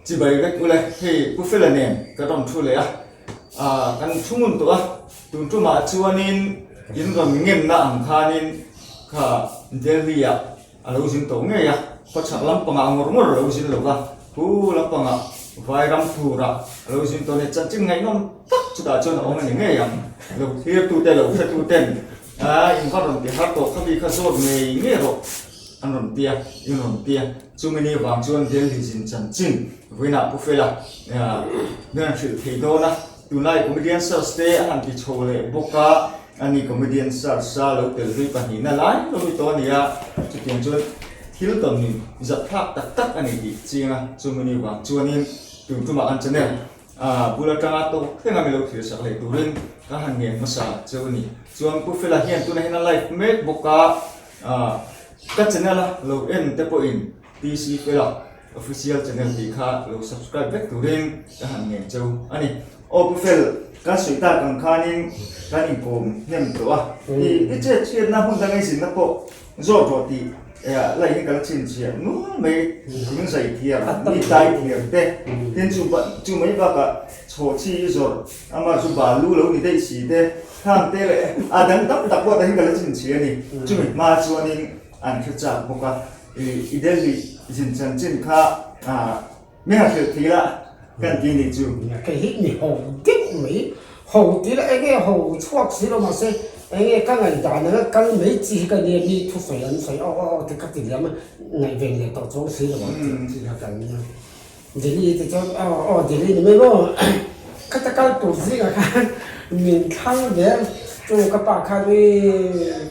Chibai vek ule, hei Pu Fela nen ka rawn thu leh a, ah kan thu ngun tawh a, tun tumah chuanin in rawn ngenna ang khanin kha Delhi ah a lo zin tawh ngei a, khawchhak lampangah ngawr ngawr a lo zin lo va, khu lampangah Vairam phurah a lo zin tawh a ni, chanchin ngaihnawm tak chutah chuan a awm a ni ngei ang, lo thirtute lo hretuten ah in va rawn ti har tawh kha mi kha zawt ngei ngei rawh. An rawn tia, in rawn tia. Chumi ni vang chuan Delhi zin chanchin vawiinah Pu Fela min rawn hrilh thei dawn a. Tunlai comedian search te a han ti chho leh bawk a, ani comedian search a lo tel hlui pahnihna lai lo ni tawh a ni a. Chutiang chuan thil tawn ni zat thlak tak tak a ni tih chiang a. Chumi ni vang chuanin tun tumah kan channel bul atanga tawk thleng a mi lo thlir sak leh turin ka han ngen hmasa cheu a ni. Chuan Pu Fela hian tunah hian a live mek bawk a. Ka channel a lo en te pawhin TC Fela Official channel tih kha lo subscribe vek turin ka han ngen cheu a ni. Aw Pu Fel, kan sawi tak ang khanin kan inkawm hnem tawh a, i chet chhiatna hmun danga i zinna pawh zawt rawh tih lai hi ka la chhinchhiah nual mai, thing zai thiam, mi tai thiam te, tin chu mai bakah chhawhchhi i zawrh, ama chu balu lo ni daih si te, Khang te leh a dang tam tak pawh tahin ka la chhinchhi a ni. Chumi hma chuanin an hre chak bawk a, i Delhi zin chanchin kha mi han hrilh thei la kan ti nih chu. Kei hi mi ho deuh mai, ho ti la enge ho chhuak si lo mahse enge ka ngaihdan anga kal mai chi hi ka nia mi thusawi an sawi aw aw aw ti ka ti liam a, ngaihven leh tawh chuang si lo ang tih chi kha kan nia. Delhi te chuan aw aw Delhi ni mai maw khata kal tur zingah khan min thlang ve chu ka pa khan ui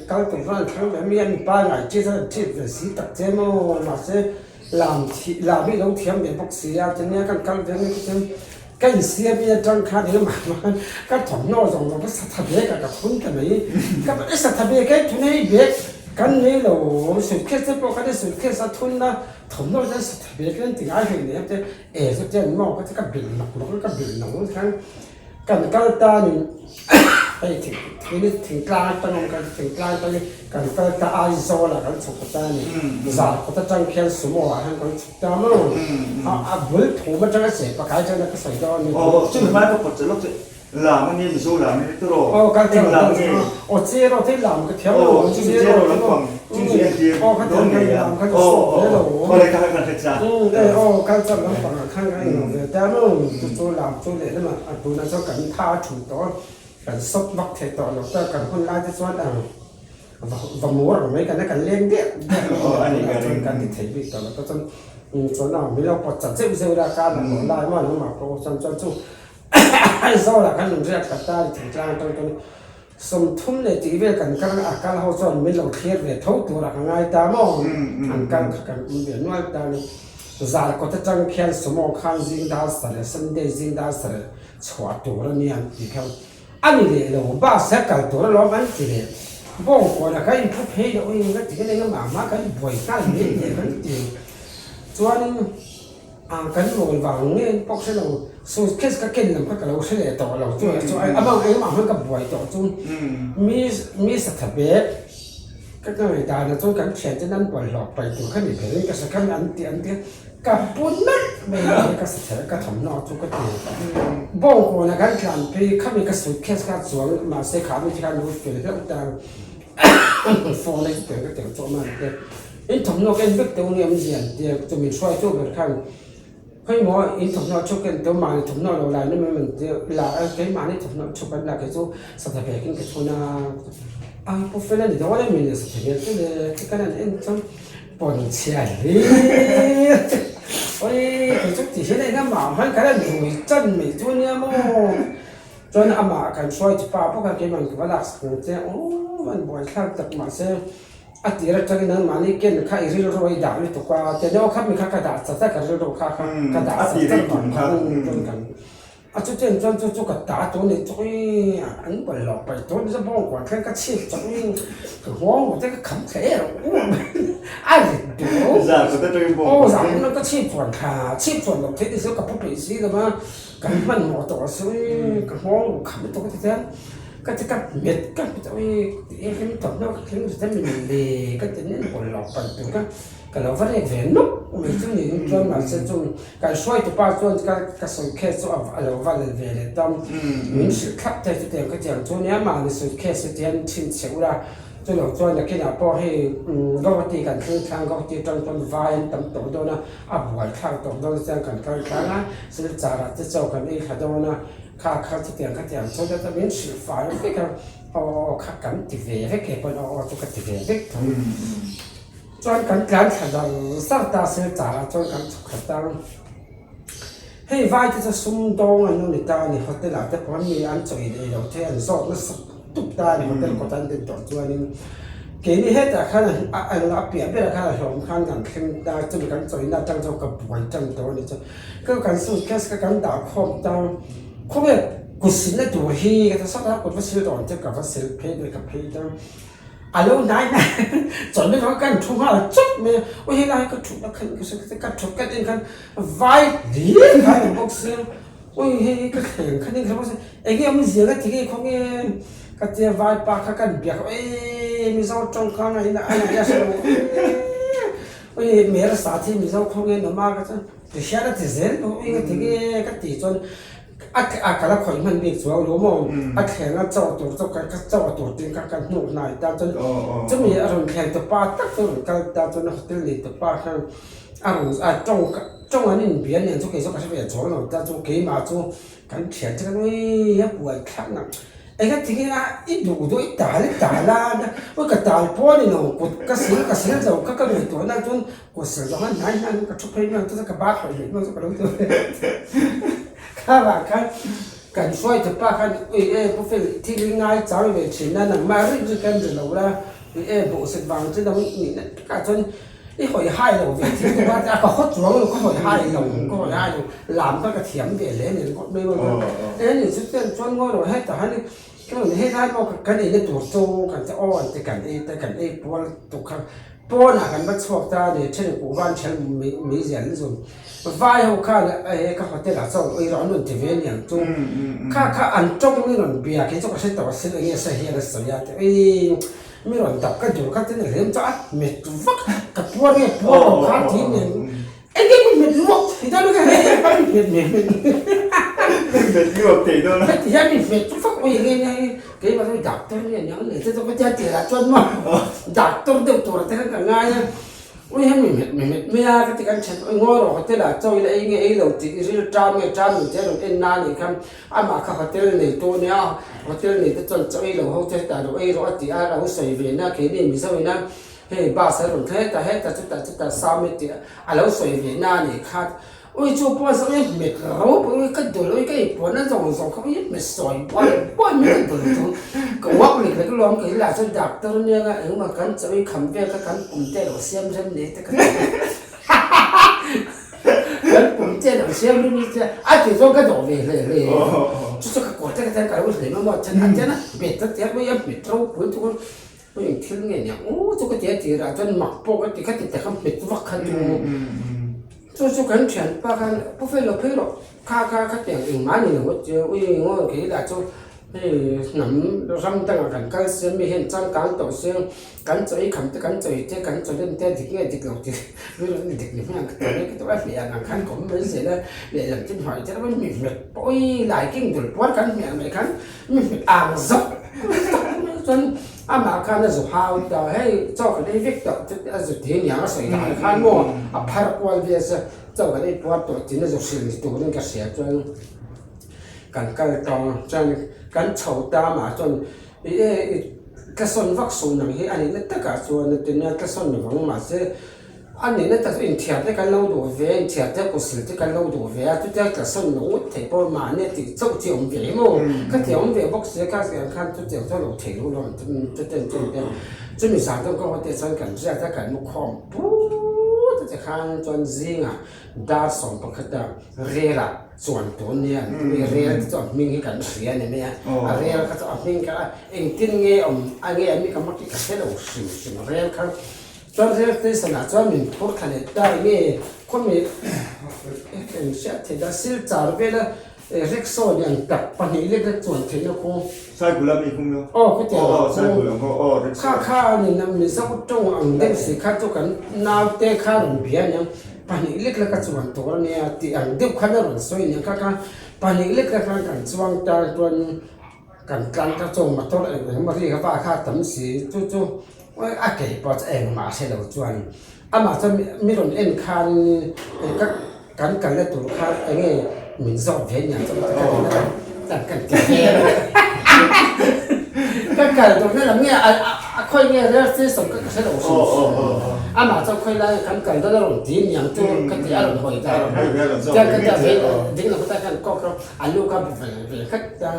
kal tur chuan an thlang ve mi a mipa ngai chi chuan an ṭhit ve si tak che maw mahse lam thih lam hi lo thiam ve bawk si a chania kan kal ve mai chuan ka insiam in aṭang khan engmah mah khan ka thawmhnaw zawng zawng ka satha bag ah ka thun ta mai ka i satha bag e thun hei bag kan nei lo suitcase te pawh khan i suitcase a thun a. Thawmhnaw hian satha ve hian ti ngai hlei nen te e chu ten maw ka ti ka bilh nawk nawk ka bilh nawk nawk hian kan kal tanin hei thing thing thingtlang atang awm kan thingtlang atangin kan kal ta Aizawl ah kan chhuk ta a ni zan kawt atang khian sumo ah hian kan chhuk ta maw a bul thum atanga che pakai chuan ka sawi dawn a ni. Aw chumi hmai ka pawt che lawk che. Lam a ni, Mizo lam a ni tawh. Aw kal Eng lam nge? Aw cheraw te lam ka thiam lo. Aw chu cheraw lampang chu chu entir dawn ngei a. Aw aw aw le ka kan hre cha. Aw kal char lampang ah khan kan inawm ve ta maw chu chu lam chu lehlamah a tunah chuan kan tha a thu tawh a kan sawp vak thei tawh lo ta kan hun lai te chuan ang va mur ang mai kan kan leng deuh deuh a chuan kan ti thei bik tawh lo ta chuan chuan a min lo pawt chat zeuh zeuh la ka la lai maw nangmah pawh chuan chuan chu Aizawl ah khan min riak khat ta a ni thingtlang atang chuan 30 leh tih vel kan kal a kal ho chuan min lo thlir ve tho tur a ka ngai ta maw an kal kha kan awm ve nual ta a ni Zarkawt atang khian sumo khan zing dar sareh Sunday zing dar sareh chhuah tur a nia an ti kha a ni leh lo bus a kal tur alawm an ti leh bawngkawn a kan inphu phei loh in ka ti khan engemaw mah kan buai nghal mai leh kan ti chuanin. A kan mawl vang nge pawh hre lo suitcase ka ken lam kha ka lo hre leh tawh lo chu chu a bang engmah hman ka buai tawh chu mi mi satha bag ka ngaih dan ah chuan kan thian ten an bawlhhlawh pai tur kha ni ber in ka hre khan an ti an ti a ka pu nalh mai a ka satha ka thawmhnaw chu ka ti bawngkawn ah kan tlan phei khami ka suitcase kha chuang mahse kha mi te khan lo fel hlauh ta phone a tel ka tel chawm a an ti a. In thawmhnaw ken vek teuh ni awmzia an tia chu min hruai tu ber khan khawimaw in thawmhnaw chhuk ken teuh mahni thawmhnaw lo lai na mai an tia la a keimahni thawmhnaw chhuk an la kei chu satha vekin ka chhun a a pu fel a ni dawn em ni satha vel chu le ti khan an en chuan pawn chhia hlir awii kei chu ti hian a engah mah khan an rui chan mai chu ania maw. Chuan amah kan hruai chu pa bawk a keimah ka va lak sak ang che aw an buaithlak tak mahse a tir atangin nangmahni ken kha i rilru i dah lutuk a tiang aw kha mi kha ka dah chat a ka rilru kha kha ka dah chat chat vang khan a chutiang chuan chu chu ka ta tur ni chu i an bawlhhlawh paih tur ni chu bawngkawn thleng ka chhip chawp i ka nghawng ru te ka kham thla em em a rit duh aw zan ka chhip chuan thla chhip chuan loh theih ni chu ka pu peih si lo va. Kan hmanhmawh tawh a sawi ka nghawng ru kham tawh ka ti chiang. Ka ti ka hmet ka hmet a ui i hlim thawmhnaw ka thleng ri ta min le ka ti nen hawn lo pan tur kha ka lo va rek ve nawk mai chu niin chuan mahse chung kan hruaitu pa chuan ka ka suitcase chu a lo va lel ve leh ta min hrilh thlap thei chutiang ka tiang chu nia mahni suitcase chu tihian chhinchhiah ula chu lo chuan nakinah pawh hei Guwahati kan thleng thlang Guwahati atang chuan vai an tam tawh dawn a a buaithlak tawh dawn chuan kan kal thlang a silchar ah te chaw kan ei thla dawn a. Kha kha chutiang khatiang chuan ta min hrilh fai vek a, aw aw kha kan ti ve vek he pawn aw aw chu ka ti ve vek tho. Chuan kan tlan thla zar zar ta Silchar ah chuan kan chhuk thla ta. Hei vai te chu sumdawng an lo ni ta a ni, hotel ah te pawh mi an chaw in ei lo thei an zawk nasa tup ta a ni hotel kawt an din tawh chuanin keini hetah khan a piah berah khan a hlawm khan kan thleng ta chumi kan chawina atang chuan ka buai tan tawh a ni chu. Ka kan suitcase kha kan dah khawm ta, khawnge kut silna tur hi ka ta sawt a, kut va sil dawn che ka va sil phei mai ka phei ta, a lo hnai hnai chawlhna kha kan thu nghal chawt mai a, aw helai ka thutna khan ka hre ka thut ka en khan vai hlir kha a ni bawk sia, awi hei hi ka thleng khan in ka hre bawk sia, enge awmzia ka ti nge khawnge ka tia vaipa kha kan biak a, eii Mizo tawng kha ngaihna a ngaihna hre lo awi Mera sa thi Mizo khawnge nawm a ka chuan. Ti hian a ti zel tawh eng a ti nge ka tih chuan a a kal a khawih hman bik chuang lo maw a thleng a chaw tur chu ka ka chaw tur tin kha ka hnuk hnai ta chuan chumi a rawn thleng tu pa tak chu a rawn kal ta chuan hotel nei tu pa khan a rawn a tawng tawng an inbia nen chu kei chu ka hre ve chuang lo ta chu keimah chu kan thian che khan uii a buai thlak nak. Eng a ti nge a, i duh duh i tal i tal a, awi ka tal pawh a ni lo, kut ka sil ka sil zo kha ka ngaihtuah na chuan kut sil zawng a hnai hnai ka thu phei mai ang chuan ka bak hawih hawih mai chu ka lo ti ve kha vang khan kan hruaitu pa khan ui e pu fel thil hi ngai chang ve thin a nangmah rik rik an ri lo la ui e buhsit vang chu lo nihna takah chuan I hawi hai lo ve thil chu a ka haw chuang lo ka hawi hai lo ka hawi hai lo lam kha ka thiam ve hle nen kawt mai maw e ni chu chuan chuan ngawi lo hetah hian ka rawn helai pawh kan eina tur chu kan ti aw an ti kan ei te kan ei pual tuk kha pawnah kan va chhuak ta a ni then kuh van then mei zial an zun vai ho khan e ka hotel ah chuan ui rawh an rawn ti ve aniang chu kha kha an tawng in rawn bia kei chu ka hre tawh asin enge sawi hian a sawi a ti ui. Mi rawn dap ka dur kha tin a hlem chu a met vak ka puar nge puar lo kha ti nen eng eng mi met luak thei dawn ka hei hei mi met me met met luak thei dawn a heti hian mi met vak ui nge nge keimah chu doctor nge niang le te chu ka tia tirah chuan maw doctor deuh tur te khan ka ngai a. Ui hemi met me met mai a ka ti kan then ui ngawi rawh hotel ah chaw ila ei nge ei lo tih i ril ṭam nge ṭam lo te a rawn en na anih khan amah kha hotel nei tu ania hotel nei te chuan chaw ei lo ho te hetah lo ei rawh a ti a lo sawi ve na keini Mizo ina hei bus a rawn thleng hetah hetah chutah chutah sam e tih a lo sawi ve na anih kha Ui chu pawh zawng i hmet ro ui ka dul ui ka i puan a zawng zawng kha ui hmet sawi buai buai mai ka dul chu ka uak lek lek alawm kei lah chuan doctor nia nga engmah kan chaw i kham vel kha kan pum te alo siam rem nei te ka ti kan pum te alo siam rem nei te a ti zawng ka dawh ve hle hle chu chu ka kawr te ka tan ka lo hle mai maw chuan a tian a hmet ta tiang ui a hmet ropui chu Ui eng thil nge nia u chu ka ti a tirah chuan mak pawh ka ti kha ti tak a hmet vak kha chu chu chu kan thianpa khan pu fel lo phei rawh kha kha kha tiang engmah ni lo che ui ngaw kei lah chu hei hnam ram dangah kan kal sia mi hian changkang tawh sia kan chaw ei kham te kan chaw ei te kan chaw lem te dik nge dik lo tih rilru ni dik ni hmang ka ti mai ka ti a hmeh ang ang khan ka awm mai zel a lehlam chu hnuai te reuh in mi hmet pawh ui lai king dul puar kan hmeh ang mai khan Mi hmet ang zawk zawk mai chuan amah khan a zu hau ta hei chaw kan ei vek tawh chu a zu ti aniang a sawi dan khan maw a phar kual vel se chaw kan ei puar tawh tiin a zu hrilh ni turin ka hria chuan kan kal tawng chuan kan chho ta amah chuan ih e tlasawn vak suh nang hi a nihna takah chuan a ti nia tlasawn vang mahse A nihna tak chu inthiar te kan lo duh ve, inthiar te kut sil te kan lo duh ve a, chutia tlasawn lo ngawt theih pawh mahni a tih chauh chi awm ve hi maw? Ka ti awm ve bawk si a, kha ang khan chutiang chu a lo thei lo lo ang chutiang chu ni te. Chumi zan chuan ka hotel chuan kan riat a, kan mu khawm put a tikhan chuan zingah dar 11 a rel ah chuan tur nia an ti mai, rel te chu a hming hi kan hria a ni mai a, a rel kha chu a hming kha engtin nge awm a nge a mi ka maki ka hre lo hrim hrim rel kha. Chuan rail station ah chuan min phur thla leh ta eng nge khawmi eng hriat theih dah Silchar vela Rickshaw lian tak pahnih lek lek chuan theihna khu. Cycle a mi khum lo. Aw khutiang ang khu. Cycle ang khu aw rickshaw. Kha kha a ni na Mizo tawng ang deuh si kha chu kan naute kha rawn bia aniang pahnih lek lek a chuan tur a nia tih ang deuh khan a rawn sawi aniang kha kha pahnih lek lek khan kan chuang ta chuan kan tlan ta chuan motor eng eng emaw ri kha va kha a tam si chu chu a kei pawh chu engmah a hre lo chuan amah chuan mi rawn en khan ka Kan kalna tur kha eng nge min zawt ve nia chu ka ti na tak kan ti ve ka kal tur na lam nge a khawi nge rail station ka ka hre lo hrim hrim amah chuan khawi lai kan kal dawn a rawn ti niang chu ka ti a rawn hawi ta tiang ka tia ding lam ta khan kawk rawh a lu kha bu ve ve khat ta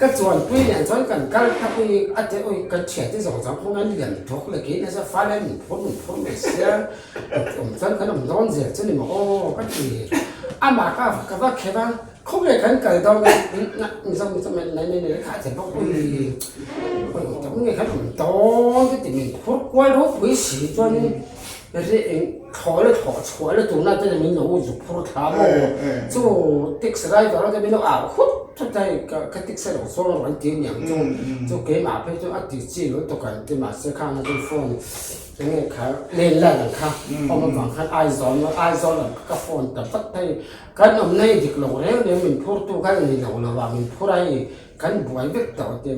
Ka chuanpui nen chuan kan kal thak i a ti ui kan thiante zawng zawng kawng an lian thawk leh kein nasa fal hian min phur min phur mai sia awm chuan kan awm dawn zel chu ni maw aw ka ti amah ka ka va kher a khawvel kan kal dawn a mizo mizo mai mai mai mai kha a ti bawk ui ui tam nge kan awm dawn ka ti min phur kual ropui si chuan ri eng thlawh leh thlawh chhuah leh tuna te min lo zuk phur thla maw chu taxi driver te min lo au khut. Chutai ka tiksa lo sawn rawh an ti aniang chu chu keimah phei chu a ti chi lo tawk an ti mahse khang a chuan phone eng nge kha landline ang kha awm avang khan Aizawl Aizawl ang ka phone ta vat phei kan awmna hi dik lo reng reng min phur tu khan a ni lo lo a min phur a hei kan buai vek tawh a ti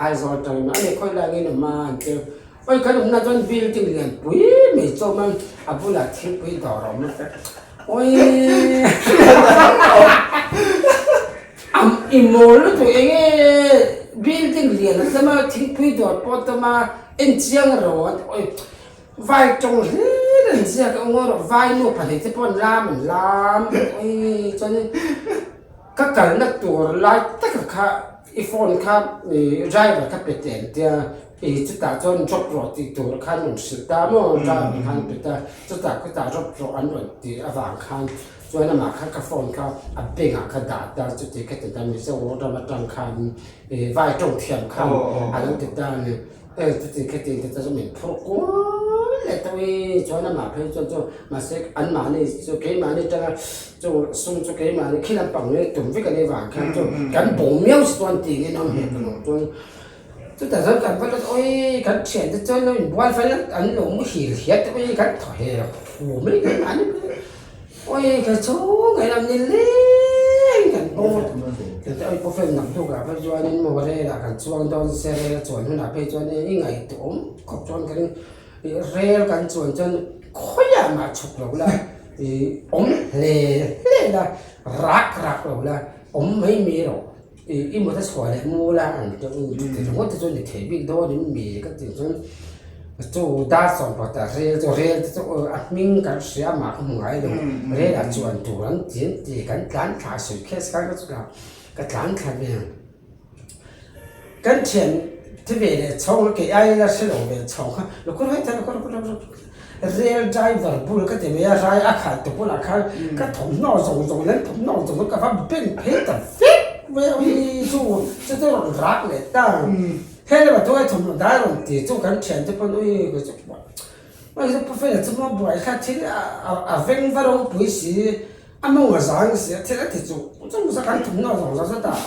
Aizawl atangin a ni khawi lai angin awm a an ti awi kan awmna chuan building lian pui mai chu a awm a a bulah thingpui dawr a awm a. Awii Am i mawl lutuk eng nge building lian a tlem a thingpui dawr pawh a tam a en chiang ro a awi vai tawng hlir an ziak a ngaw rawh vai nu pahnih te pawh an lam an lam awii chuanin ka kalna tur lai taka kha i phone kha ih driver kha pe teh an tia. I chutah chuan drop rawh tih tur khan rawn hrilh ta maw driver khan pe ta chutah khutah drop rawh an rawn tih avang khan chuan amah kha ka phone kha a bank ah kha dah ta chuti kha ti ta Mizo ram atang khan ih vai tawng thiam khan a lo ti ta a ni e chuti kha ti ta chu min phur kual leh tawh i chuan amah phei chuan chu mahse anmahni chu keimahni atanga chu sum chu keimahni khi lampang nge tum vek a nih avang khan chu kan bo miau si chuan tiin a awm hmel ka lo chuan. Chutah chuan kan va lut awi kan thiante chuan lo inbual fel an lo muhil hiat awi kan thaw he hu mai mai mahni awi ka chhung ngai lam ni leng kan bo kan ti awi pawh fel nak hnuk ah phei chuanin maw rel ah kan chuang dawn se rel a chuan hunah phei chuan i ngaihtuah awm khawp chuan ka ring rel kan chuan chuan khawiah mah chhuk lo la ih awm hle hle la rak rak lo la awm mai mai rawh. I mut a chhuah leh mu la ang tih u chuti ringawt te chu ni thei bik dawn in mi ka tih chuan chu dar sawm pakhat ah rel chu rel te chu a hming kan hria amah ka hmu ngai lo rel ah chuan tur an ti an ti kan tlan thla sawi khes khan ka chutah ka tlan thla ve ang kan thian thi ve leh chhawng a kei ai la hre lo ve chhawng kha lukhur hai thei lukhur lukhur lukhur rel driver bul ka ti mai a rai a khalh tu bulah khan ka thawmhnaw zawng zawng leh thawmhnaw zawng zawng ka va beng phei ta vek mai a ui chu chu chu rawn rak leh ta he lamah chuan thawmhnaw dai rawn ti chu kan thian te pawn ui ka chu ui chu pu fela chu maw buai kha thil a veng va ropui si a mawng a zang si a thil a ti chu chu chu kan thawmhnaw zawng zawng chu tah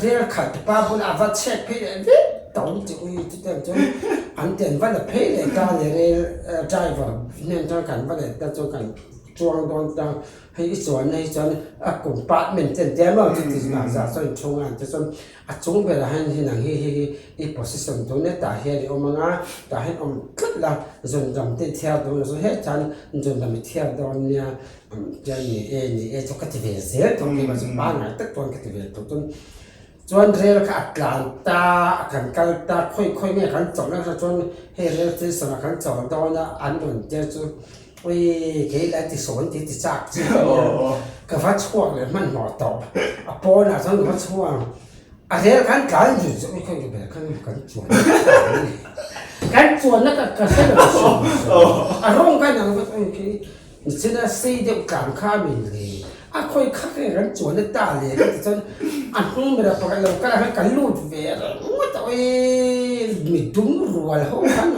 rel khalh tu pa bulah a va chhek phei leh vek tawh ang tih ui chu te chuan an ti an va la phei leh ta a ni rel driver hnen chuan kan va let ta chuan kan chuang dawn ta hei i chuanna hi chuan a compartment te an tia maw chuti zah zah chuan inchhung a an ti chuan a chung berah hian hi nang hi hei hi i position tun e tah hian i awm ang a tah hian awm tlat la zunram te i thiar dawn a chuan hei chuan zunram i thiar dawn nia Chuan ni e ni e chu ka ti ve zel tawh keimah chu pangngai tak chuan ka ti ve tawh chuan chuan rel kha a tlan ta a kan kal ta khawi khawi nge kan chawlh nasa chuan hei rel station ah kan chawl dawn a an rawn tir chu ui kei la ti sawn ti ti chak chi ka nia ka va chhuak leh hmanhmawh tawh a pawnah chuan ka va chhuak. A rel khan tlan zui chu ui khawi ber khan kan chuan kan chuanna ka ka hre lo hrim a rawng khan ang vat ui khi nichina sei deuh tlan kha a min le a khawi kha kha kan chuanna ta le ka ti chuan a hnung bera pakhat lo kal ah khan ka lut ve ringawt a ui mi dum rual ho khan.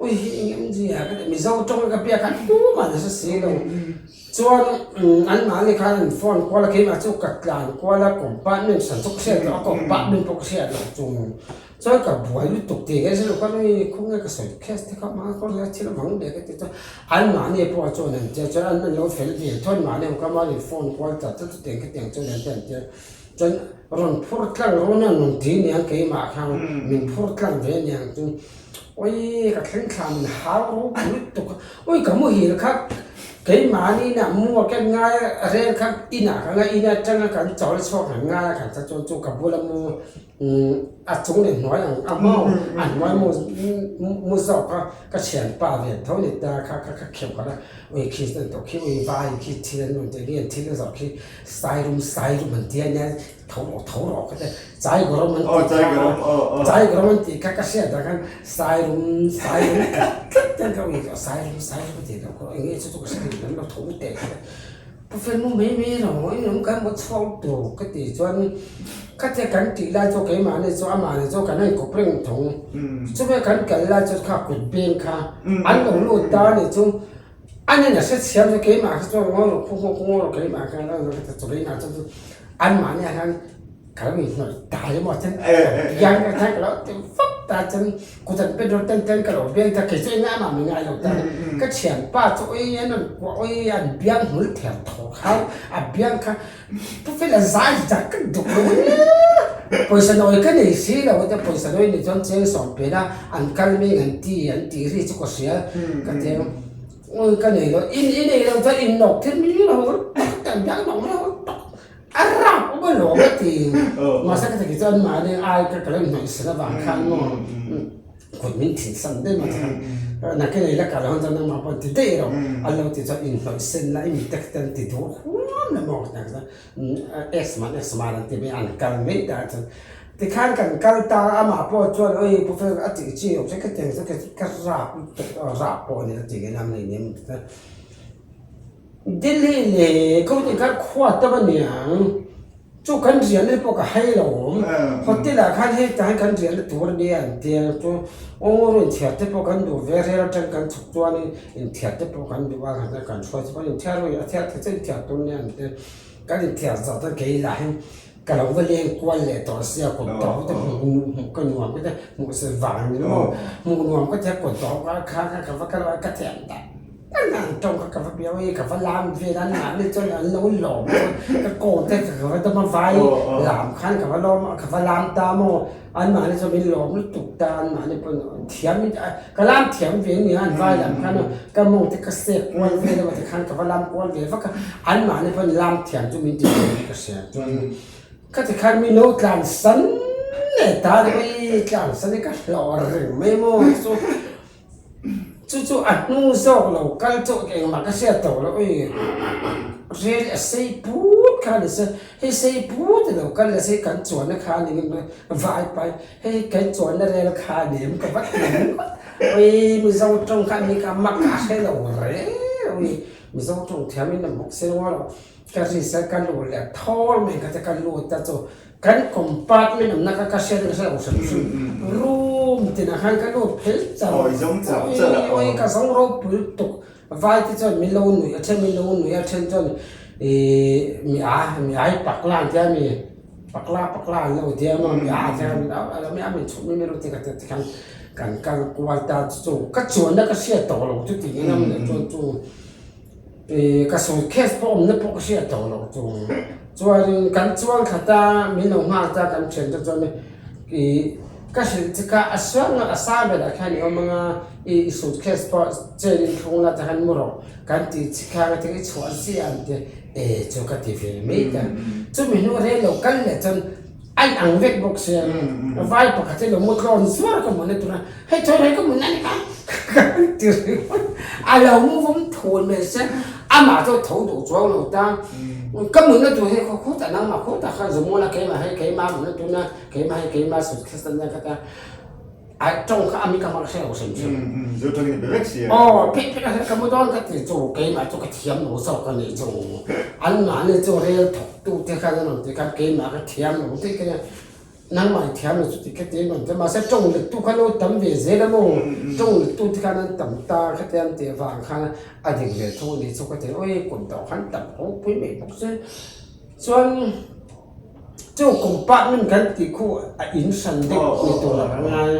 Ui hi eng em zia ka ti Mizo tawng ka biak khan tumah an hre si lo. Chuan anmahni khan an phone kual a keimah chu ka tlan kual a compartment hran chu ka hriat loh a compartment pawh ka hriat loh chung chuan ka buai lutuk tih ka hre lo khan ui khawnge ka sawi case te kha hma khaw hlai thil vang leh ka ti chuan anmahni pawh chuan an tia chuan an lo fel ve tho anmahni ang kha mahni phone kual chat chat chutiang khitiang chuan an ti an tia chuan rawn phur tlang rawn a rawn ti aniang keimah khan min phur tlang ve aniang chu. Ui ka thleng thla min hau ropui lutuk a, ui ka muhil kha keimahni inah mu a ken ngai a rel kha inah ka ngai in atanga kan chawl chhuak han ngai a khan ta chuan chu ka bula mu a chung leh hnuai ang a maw a hnuai mu mu zawk a ka thianpa ve tho ni ta kha kha kha kheuh kha ui khi an tawh khi ui vai khi thil an rawn tih khi an thil a zawrh khi sairum sairum an ti a nia. Tho rawh tho rawh ka ti chai garam an tih kha chai garam an tih kha ka hriat ah khan sairum sairum tlat tlat hian ka ui tawh sairum sairum a tih loh kha eng nge chu chu ka hre thei lo lo tho teh kha pu fel mu mai mai rawh eng eng kan maw chhuak tur ka tih chuan khatia kan tih lai chu keimahni chu amahni chu kan inkawp reng thung chuvei kan kal lai chu kha kut beng kha an lo lut ta a nih chu. A nen a hrethiam chu keimah kha chuan ngawi rawh khaw khaw rawh keimah kha chu keimah chuan chu anmahni ah hian ka lo inhnawih ta emaw chuan biang ka khan ka lo ti vak ta chuan kut an pet rawh ten ten ka lo biang ta kei chu engah mah mi ngai lo ta ka thianpa chu ui an rawn kuah ui an biang hmul ther thaw khan a biang kha pu fela zai zak ka duh lo nia pawisa nawi ka nei si lo te pawisa nawi ni chuan cheng sawm pen a an kal meng an ti an tih ri chu ka hria ka ti awi ka nei lo in i nei lo chuan in nawk thil mi lo tak tak biak nawk mai ho tak a rap awm alawm a ti mahse ka ti chuan mahni ai ka ka lo inhnawih sen avang khan maw. Kut min thin san daih mai chuan nakin ei la kal hawn chuan nangmah pawh an ti daih rawh an lo ti chuan inhnawih sen la i mi te kha an ti duh huam la maw ka ti chuan x man x man an ti mai an kal mai ta chuan tikhan kan kal ta a amah pawh chuan oi pu fel a tih chi awm se ka tiang chu ka rap lutuk rap pawh a ni a ti nge lam nei nem Delhi leh khaw ti kha khua tam a niang. Chu kan riahna pawh ka hai lo awm. Hotel ah khan hei tah hian kan riahna tur a nia an tia chu aw inthiar te pawh kan duh ve rel atang kan chhuk chuanin inthiar te pawh kan duh a kan hruai chu kan inthiar ru a thiar thei chu inthiar tur nia an tia kan inthiar zawh chuan kei lah hian ka lo va leng kual leh tawh sia kut tawh te hmuh hmuh ka nuam ka tia hmuh se vang ni maw hmuh nuam ka tia kut tawh kha kha ka va kal a ka thiam tak. An ang tawng kha ka va biau i ka va lam vel a mahni chuan an lo lawm chuan ka kaw te ka va dawm a vai lam khan ka va lawm a ka va lam ta maw an mahni chuan min lawm lutuk ta an mahni pawn thiam ka lam thiam ve ania an vai lam khan ka mawng te ka sek kual vel emaw tikhan ka va lam kual ve vak a an mahni pawn lam thiam chu min ti ve in ka hria chuan ka tikhan mi no tlan san leh ta ri tlan san hi ka hlawh reng mai maw chu. Chu chu a hnung zawk lo kal chu engmah ka hriat tawh loh ui rel a sei put kha ni se hei sei put a lo kal la se kan chuanna kha a ni ngem vai pai hei kan chuanna rel kha a ni em ka va ti ringawt ui Mizo tawng kha ni ka mak a hre lo reng ui Mizo tawng thiam in a bawk se rual lo ka ri se ka lu leh thawl mai kha te ka lut a chu Kan compartment awmna kha ka hriat in ka hre lo hrim hrim. Room tinah khan ka lut phel char. Awi zawng char char a. Awi ka zawng ropui lutuk. Vai te chuan min lo nuih a then min lo nuih a then chuan ih mi a mi a hi pakla an tia mi pakla pakla an lo tia maw mi a te khan mi a min chhuk mi mi ru te ka ti khan kan kal kual ta chu ka chuanna ka hriat tawh lo chu tiin a mawni chuan chu Ih ka sawi case pawh awmna pawh ka hriat tawh loh chu. Chuanin kan chuang khat a, min lo nghak ta kan thian te chuan ih ka hrilh che kha a suang a sa berah khan i awm anga ih i suitcase pawh chain in thlung la tikhan mu rawh kan tih chi kha nga i chhuah ziah ang te e chu ka ti ve mai ta. Chumi hnu rel lo kal leh chuan a in ang vek bawk sia vai pakhat hi lo mu tlawn zuar ka hmu na tura hei chaw rei ka hmu na ni kha ka ti ringawt a lo mu vawm thul mai sia amah chu a tho duh chuang lo ta ka hmu na tur hi khaw khawtah nangmah khawtah khan zawmawla keimah hei keimah hmu na tuna keimah hei keimah suitcase ania ka tia. A tawng kha a mi ka hmang hre lo hrim hrim. Zo tawngin i be vek si a. Aw, phek phek a hre ka mu dawn ka ti chu keimah chu ka thiam lo zawk a ni chu. Anmahni chu rel thawk tu te khan an rawn ti khan keimah ka thiam lo tih ka nia. Nangmah i thiam lo chu ti kha tiin rawn ti a, mahse tawng lettu kha lo tam ve zel a maw? Tawng lettu te khan an tam ta kha te an tih avang khan a dik ve thung a nih chu ka ti a, awi kut dawh khan tam ropui mai bawk che. Chuan chu compartment kan tih khu a in hran deuh ni tur a ngai,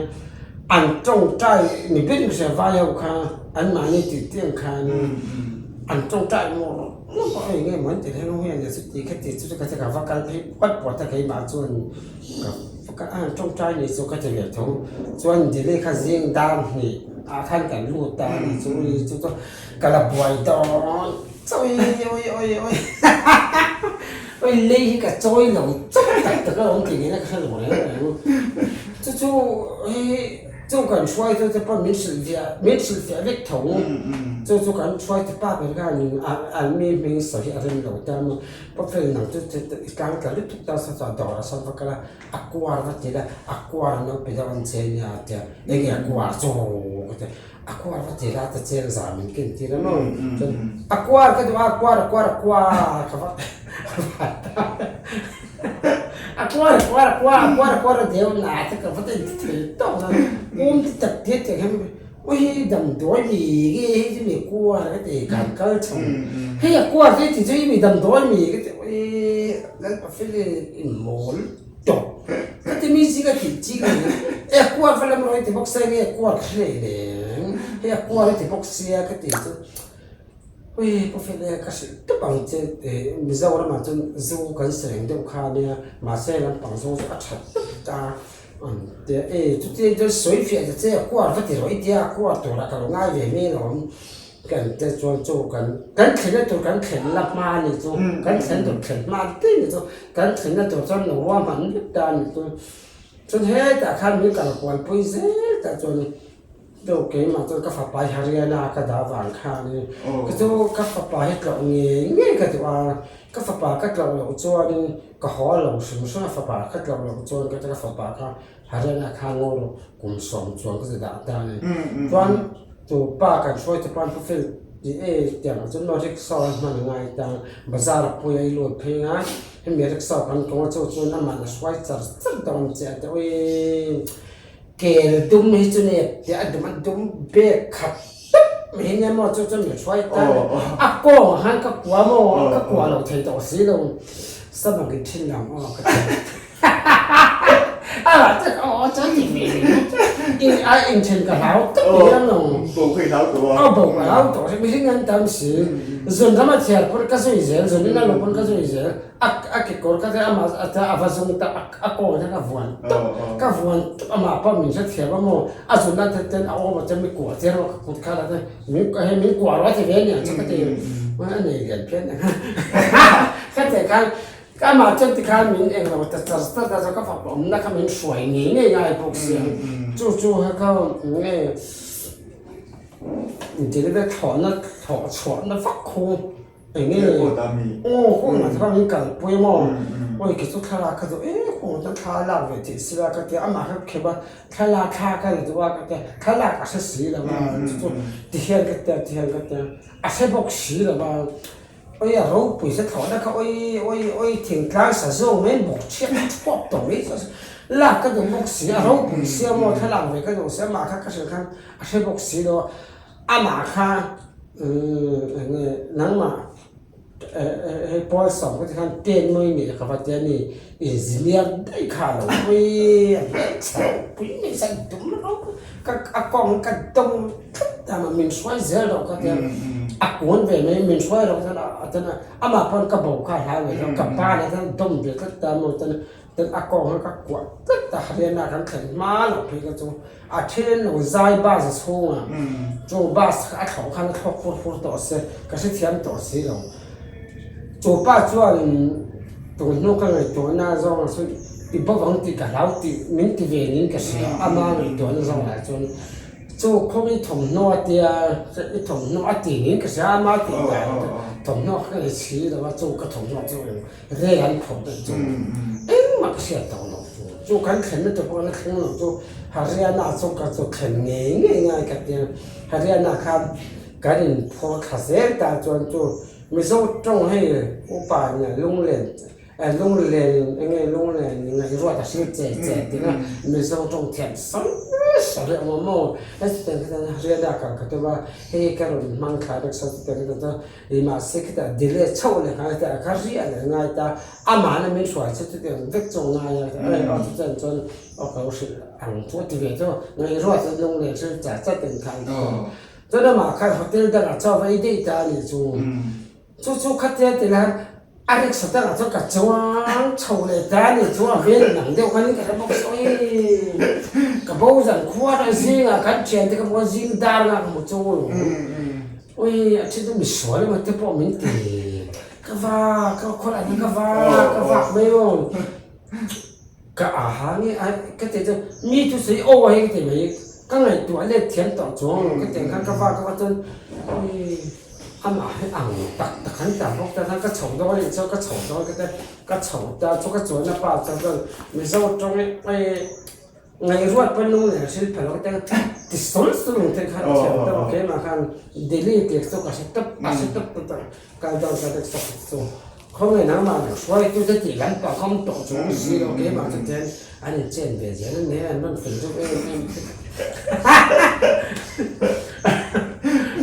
an tawngtai ni ber in hria vai ho kha anmahni tih tih ang khan an tawngtai maw? Eng nge maw an ti reng a hian chuti kha ti chu ka ti ka va kal phei puat puat a keimah chuan ka va kal a tawngtai ni chu ka ti ve tho chuan Delhi kha zing dar hnih ah khan kan lut ta a ni chu chu chu ka la buai dawn chawi awi awi awi awi lei hi ka chawi lo chauh tak tak a awm tih ngei na ka hre lo reng reng chu chu hei. Chu kan hruaitu te pawh min hrilh fiah min hrilh fiah vek tho. Chu chu kan hruaitu pa ber khan an mi hming sawi hi a rem lo ta maw. Pawfel nang chu i tlang tla lutuk ta sa chuan dawr a sawn vak a, a kuar va ti la, a kuar an lo pe deuh ang che nia a tia, enge a kuar chu ka ti a, a kuar va ti la ta cheng zah min ken tir a maw. Chuan a kuar ka duh a, a kuar a kuar a kuar ka va ta. A kuar a kuar a kuar a kuar a kuar a deu na te ka va ta inti thei tawk na um ti tak te te hian aw hei damdawi mi nge hei chu mi kuar ka ti kan kal chho hei a kuar te ti chu mi damdawi mi ka ti awi Lalpa fel in mawl tawp ka ti mi chi ka tih chi ka ni e a kuar va lam rawh i ti bawk sia nge a kuar ka hre leng hei a kuar i ti bawk sia ka ti chu. Ui Pu Fele ka hrilh tawp ang che eh Mizoramah chuan zu kan sereng deuh kha ania mahse lampang zawng chu a that tawp ta ang tia e chuti chuan sawi fiah ta che a kuar va ti rawh i tia a kuar turah ka lo ngai ve mai alawm kan te chuan chu kan kan thlenna tur kan thlen la hma a nih chu kan thlen tur thlen hma daih ni chu kan thlenna tur chuan lo ruahman vek ta a nih chu chuan hetah khan min kal kualpui zel tah chuan. Chu keimah chuan ka fapa hi Haryana ka dah vang khanin ka chu ka fapa hi tlawh ngei ngei ka duh a, ka fapa ka tlawh loh chuanin ka haw lo hrim hrim a, fapa ka tlawh loh chuan ka ka fapa kha Haryana kha ngaw rawh kum sawm chuan ka ti dah ta a ni. Chuan chu pa kan hruai te pawn Pu Fel tih e tiang chuan maw rickshaw a hman a ngai ta, bazar a pui a i lut phei nga hemi rickshaw kan kawng a chu chuan amah la hruai char char dawn che a ti awii. Kel dum hi chu nep teh a dum a dum bag khat tawp mai hi nia maw chu chuan min hruai ta a kawng ah khan ka kua maw ka kua lo thei tawh si lo sabang in thin lang aw ka ti a chuan aw aw chuan ti ve in a inthen ka hlau tawp mai ang lo bo ka i hlau tawh a bo ka hlau tawh mihring an tam si zun ram a chhiar pawn ka zui zel zun in a luh pawn ka zui zel a a kekawr ka amah a va zung ta a. A kaw hian a vuan tawp, ka vuan tawp amah pawh min hrethiam a maw, a zunna te ten a awm a chuan mi kuah tir rawh ka kut kha la te min hei min kuah rawh a ti ve aniang chu ka ti a nei lian phian ang ka tih khan amah chuan tikhan min englo ta char char ta chuan ka fapa awmna kha min hruai ngei ngei ngai bawk si ang chu chu kha nge delivery thlawhna thlawh chhuahna vak khu. Enge aw kawngah te khan min kalpui maw awi kei chu thlalak kha chu e kawngah chuan thla a lak ve theih sila ka tia amah kha khep a thlalak thla ka la duh a ka tia thlalak a hre si lo a chu chu ti hian ka tia ti hian ka tia a hre bawk si lo a awi a ropui se thlawhna kha awi awi awi thingtlang sa zawng mai bawk chhiat thuap tawh mai chu lak ka duh bawk si a ropui sia maw thlalak ve ka duh sia amah kha ka hrilh khan a hre bawk si lo a. Amah kha enge nangmah hei pawl sawm ka ti khan pen mawi nih ka va ti a ni engineer daih kha a lo pui a hmelchhe lo pui mai sa dum ro ka a kawng ka dawng thut a min hruai zel rawh ka ti a a kun ve mai min hruai rawh ka ti a amah pawn ka bo kha a hlau ve lo ka ban ah chuan dawm ve tlat ta maw chuan Tin a kawng hi ka kuah tlat a, Haryana kan thlen hma loh phei kha chu a then lo zai bus a chhung a, chu bus kha a thlawh khan a thlawk fur fur tawh se ka hrethiam tawh si lo. Chu pa chuan tun hnu ka ngaihtuahna zawngah chuan i bawk ang tih ka hlau tih min ti ve niin ka hria, ama ngaihtuahna zawngah chuan chu khaw i thawmhnaw a tia i thawmhnaw a ti niin ka hria, ama tih dan thawmhnaw kha ka nei si lo a, chu ka thawmhnaw chu eng. Rel an phawrh daih chu engmah ka hriat tawh lo chu. Chu kan thlenna tur pawh kan la thleng lo chu Haryana chu ka chu thlen ngei ngei ngai ka ti a. Haryana khan kan inphawr thla zel ta chuan chu Mizo tawng hei upa nia lunglen. Lunglen enge lunglen ngaihruat a hrilh che che tih a Mizo tawng thiam sawi sawi a awm a maw? Hetiang hian rial a kal ka tum a, hei ka rawn hmang thla vek saw chutiang hian chuan ih mahse khitah delay chhoh leh kha hetah ka riah leh ngai ta, amahna min hruai chu chutiang vek chu a ngai a, aw chutiang chuan aw ka lo hrilh ang chu a ti ve chu ngaihruat a lunglen hrilh char char ten kha an ti a, chuan amah khan hotel dangah chaw va ei daih ta a nih chu. Chu chu khatia ti la a rickshaw te lah chuan ka chuang chho leh ta a ni chu a vel nang deuh khan ka hre bawk sawi ka bo zan khua atang zingah kan thian te ka hmu a zing dar nga ka hmu chu ui a then chu misual emaw te pawh min ti ka va ka khawlai hian ka va ka vak mai aw ka aha nge a ka ti chu mi chu sawi aw hei ka ti mai ka ngaihtuah let thiam tawh chuang lo ka ti ang khan ka va ka va chuan ui. Amah hi ang tak tak an tam bawk ta khan ka chho dawn anih chuan ka chho dawn ka tia ka chho ta chu ka chuan a pa chuan chuan Mizo tawng hi ngaihruat pawn lung leh hrilh phal lo ka tia ti sawl sawl ang te khan a thiam tawp a keimah khan Delhi tih chu ka hre tawp a hre tawp tawp a kal dawn ka tia chho chu khawnge nangmah leh hruaitute tih lam pah kha awm tawh chung si lo keimah chu tian an inchen ve zel a nia an rawn fel deuh em em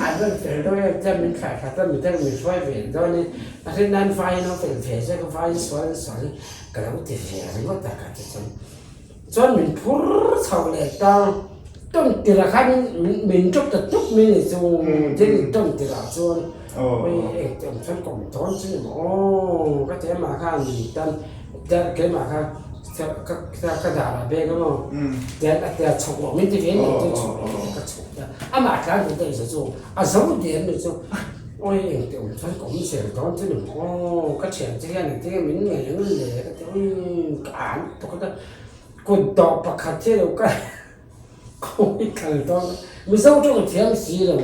an rawn fel deuh em chuan min thlai khat a midang min hruai ve dawn in a hrin nan vaiin an fel ve zek a vaiin sual an sual in ka lo ti ve ringawt a ka ti chuan chuan min phur chho leh ta tawn tirh ah khan min min drop ta tup mai a ni chu thil in tawn tirh ah chuan engtiang chuan ka awm dawn chu ni maw aw ka ti a mah khan min tan keimah kha ka ka dar ah bag a maw tian a tia chhuk rawh min ti ve ni chu chhuk rawh ka chhuk ta amah tlan duh daih chu chu a zo der ni chu awi engtiang chuan ka awm zel dawn chu ni maw aw ka thian che hian engtin nge min ngaih ang le ka ti ui ka an tuk a kut dawh pakhat hi a lo kal khawi kal dawn Mizo tawng thiam si lo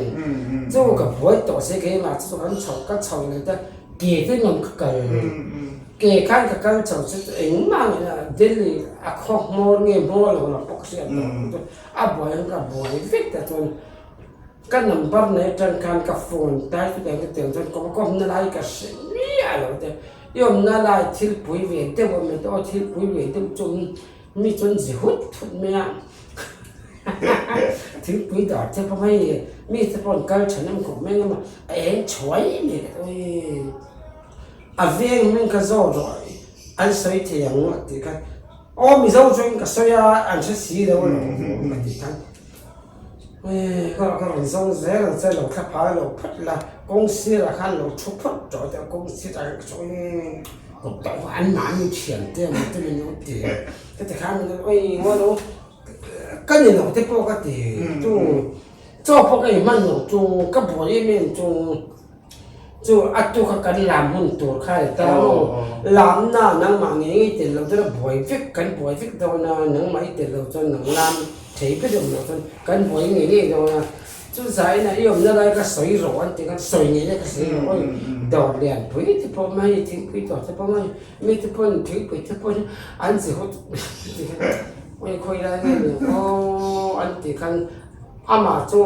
chu ka buai tawh se keimah chu kan chho ka chho leh ta ke te nuam ka kal ke khan ka kal chho chu engmah nge Delhi a khaw hmawr nge hmawr lo lam pawh ka hriat tawh a buai ang ka buai vek ta chuan ka number nei atang khan ka phone tai chutiang chutiang chuan kawm kawmna lai ka hre miah lo te i awmna lai thil pui ve deuh a awm aw thil pui ve deuh chu Mi chuan zi hut hut mai a, thingpui dar te pawh hei mi te pawh an kal tha nem khawp mai engemaw a eng chhuai mai ka ti ui a veng hming kha zawt rawh an sawi thei ang a tih kha aw Mizo chuan ka sawi a an hre si lo alawm ka tih khan ui ka ka rawn zawng zel ang che lo thla phai lo phawt la kawng sirah khan lo thu phawt tawh teh kawng sirah khan ka sawi ui. An mahni thian te emaw te min lo ti ka ti khan min lo oi ngaw lo ka ni lo te pawh ka ti chu chaw pawh ka inhman lo chu ka buai em em chu chu a tu kha kan lam hun tur kha ni ta maw lam na nangmah ngei ngei tel lo chuan a buai vek kan buai vek dawn a nangmah i tel lo chuan nang lam thei ber awm lo chuan kan buai ngei ngei dawn a. Chu zaina i awmna lai ka sawi rawh an ti khan sawi ngei ka sawi rawh awi dawr lian pui te pawh mai thingpui dawr te pawh mai mi te pawhin thingpui te pawhin an chi hut ti khan awi khawi lai nge ni aw an ti khan amah chu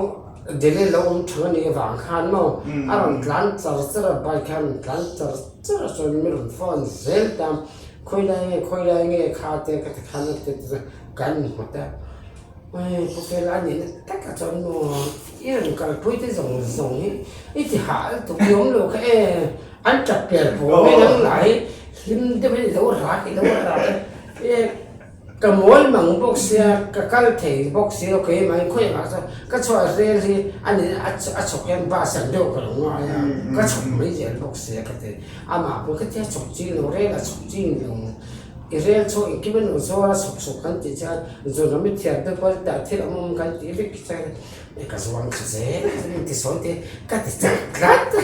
Delhi lo awm thang a nih avang khan maw a rawn tlan char char a bike khan a rawn tlan char char a chuan mi rawn phone zel ta khawi lai nge khawi lai nge kha te ka ti khan a ti kan inhmu ta. Hei khawvel a nihna takah chuan maw i rawn kalpui te zawng zawng hi i ti hah lutuk i awm lo kha e an tap per pawh mai nang lah hi hlim deuh in i lo rak i lo rak e ka mawl mang bawk sia ka kal thei bawk si lo keimah in khawiah chuan ka chhuah rel hi a ni a chhawk hian bus ang deuh ka lo ngai a ka chhawk mai zel bawk sia ka ti amah pawh ka tia chhawk ching lo rel a chhawk ching lo. I rel chu engkim a nuh zuar a suk suk kan tih chuan zun mi thiam te pawh tah thil awm awm kan tih vek chuan e ka zuang kha zel a min ti sawi te ka ti chak tlat a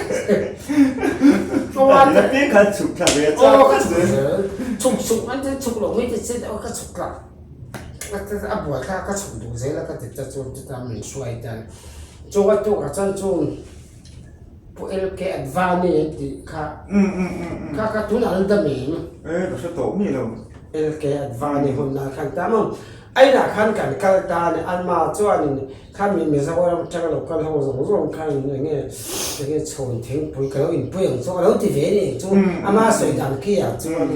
piang khan chhuk thla ve a chak ka chhuk zel chhuk chhuk an ti chhuk lo mai ti che aw ka chhuk tla a buai kha ka chhuk duh zel a ka ti ta chuan chutah min hruai tan chu a tukah chuan chung Pu LK Advani an tih kha kha kha tunah an dam em? E ka hre tawh mi lo. LK Advani hun ah khan ta maw? A inah khan kan kal ta a ni. Anmah chuanin kha mi Mizoram atanga lo kal ho zawng zawng khan eng nge eng nge chhawn thingpui ka lo inpui ang chu a lo ti ve a ni chu ama sawi dan khi ah chuan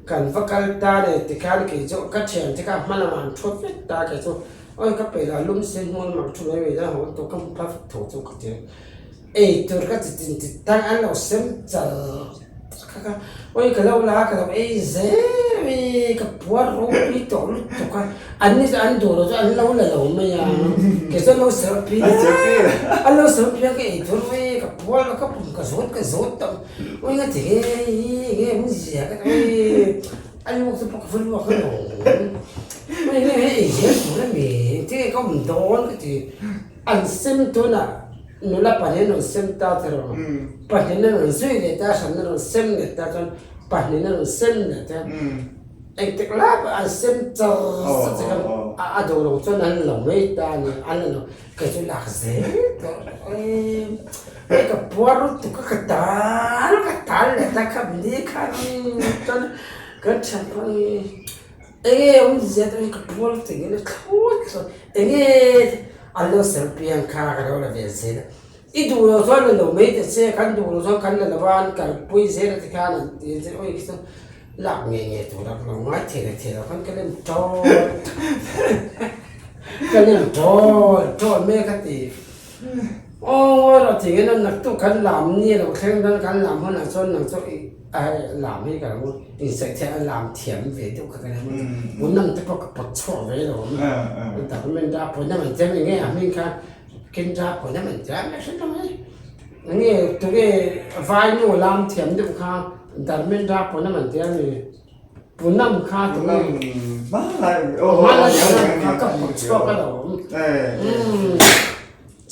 kan va kal ta a ni tikhan kei chu ka thiante kha hma lamah an thu vek ta kei chu awi ka peih lo a lum se hmual mak thu mai mai ho tawh ka hmu phal vek tho chu ka ti a. Ei tur ka ti tin ti tang an lo sem char kha kha awi ka lo la ka lo ei zel mai ka puar ropui tawh lutuk a an ni chu an duh lo chu an lo la lo mai a kei chuan lo serh pi an lo serh pi a ka ei tur mai ka puar ka pum ka zawt ka zawt tawh awi nga ti nge hi nge awm zia ka ti awi a luak te pawh ka va luak a lo awi nge hei ei zel tur a mi engtin nge ka awm dawn ka ti an sem tunah. Nula pahnih an rawn sem ta che rawh. Pahnih an rawn zui leh ta, hran an rawn sem leh ta chuan pahnih an rawn sem leh ta. Engtik lai pawh an sem char char che khan a duh lo chuan an lo mai ta a ni, an la lo. Kei chu lak zel tawh rawh. Ka puar lutuk a, ka tal ka tal leh ta kha ni khan chuan kan thian pawh hi enge awmzia te ka puar lutuk in a thlawt thlawt enge An lo ser piang kha ka lo la ve zel a, i duh loh chuan la lo mai ta che, kan duh loh chuan kan la lo a, an kalpui zel a ti khan an ti a, awi khi chuan lak ngei ngei tur a ka lo ngai thei leh thei lo khan ka lem tawl ka lem tawl tawl mek a ti. Aw ngawi rawh ti nge naktuk kan lam ni lo thleng dawn kan lam hunah chuan nang chu i Lam hi ka lo insaih theih a, lam thiam ve deuh kha ka nia maw. Punam te pawh ka pawt chhuak ve lo awm. Document a punam an tia enge a hming kha Kendra punam an tia mek hrim mai. Enge tunge vai nu lam thiam deuh kha Dharmendra punam an tia mi punam kha tunge hmanlai kha ka pawt chhuak a lo awm.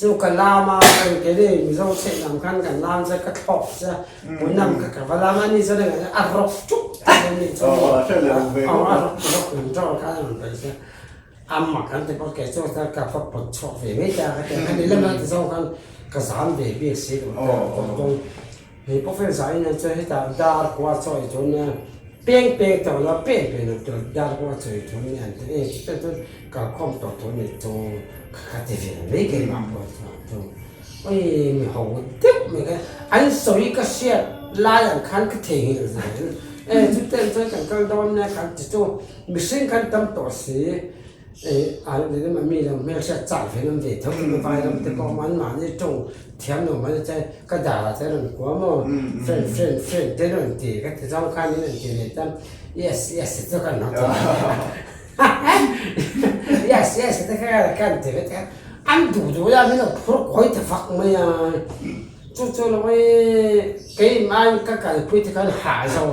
Chu ka lam a, kan ke ni Mizo chheih lam khan kan lam che ka thlawk che punam kha ka va lam a ni chuan engah a rawk ṭuk ṭuk a ni chuan aw a rawk rawk lam ṭawk khan a rawn paih che a mak an ti bawk kei chu ka va pawt chhuak ve mai ta ka ti a ni lamah ti zawng khan ka zam ve bik si lo ta hei pawh fel zah in chuan hetah dar kua chaw ei tur nia peng peng tawh lo pen pen lo tur dar kua chaw ei tur nia an ti e chutah chuan kalkhawm tawh tur ni chu ka ka ti ve mai keimah pawh chuan chu oi mi ho deuh mai kha an sawi ka hriat lai ang khan ka theihnghilh zel e chutah chuan kan kal dawn nia kan ti chu mihring khan tam tawh si. Mi lo hmelhriat chak ve ngam ve tho chu vai ram te pawh an mahni tawng thiam lo mai che ka dar ah te rawn kua maw friend friend friend te rawn ti ka ti zawng khan in an ti leh tan yes yes te chu kan lo ti yes yes te kha kan ti ve te an duh duh la min lo phur kawi ta vak mai a. Chu chu lo i keimah ka kalpui te khan hah zo.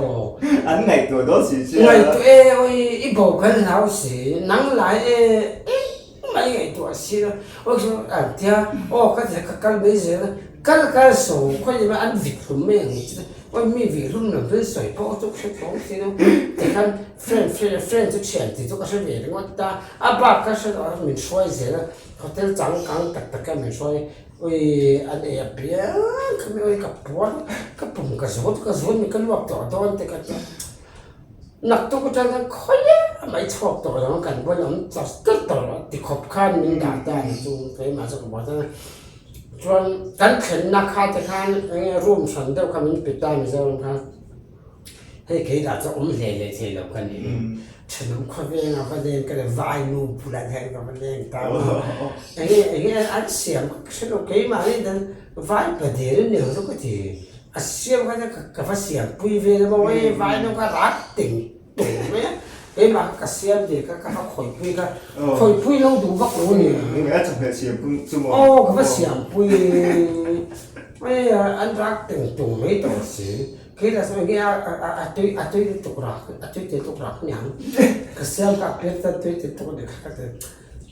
An ngaihtuah dawn si che a. Ngaihtuah e oi i bo khan hlau si nang lai e engmah i ngaihtuah si lo oi chu an tia aw ka ti ka kal mai zel a kal kal so khawi emaw an vit hlum mai ang che oi mi vih hlum lam chu sawi pawh chu ka hre tawng si lo tikhan friend friend friend chu thian tih chu ka hre ve ringawt a a bak ka hre lo a min hruai zel a hotel changkang tak tak a min hruai. Ui an ei a piang kha mi ui ka puar ka pum ka zawt ka zawt mi ka luak tawh dawn te ka tia naktuk atang khan khawi mai chhuak tawh lo kan bual awm char char tawh lo ti khawp khan min dah ta ni chu keimah chu ka buai ta chuan kan thlenna kha te khan eng nge room hran deuh kha min pe ta Mizoram khan. Hei kei dah chu awm hle leh thei lo ka ni. Thenawm khawveng a va leng ka le vai nu bulah hian ka va leng ta a. Enge enge an siam ka hre lo keimah nih dan vai pader in eng chu ka ti. A siam kha chuan ka va siam pui ve la maw hei vai nu kha rat teng tung mai a. Keimah kha ka siam ve kha ka va khawih pui kha khawih pui lo duh vak lo ni. A chawhmeh siam chu maw? Aw ka va siam pui. Hei an rak teng tung mai tawh si. Khi la sawi nge a tui a tui lutuk rak a tui te tuk rak niang ka siam ka pek chuan tui te tuk ni kha ka ti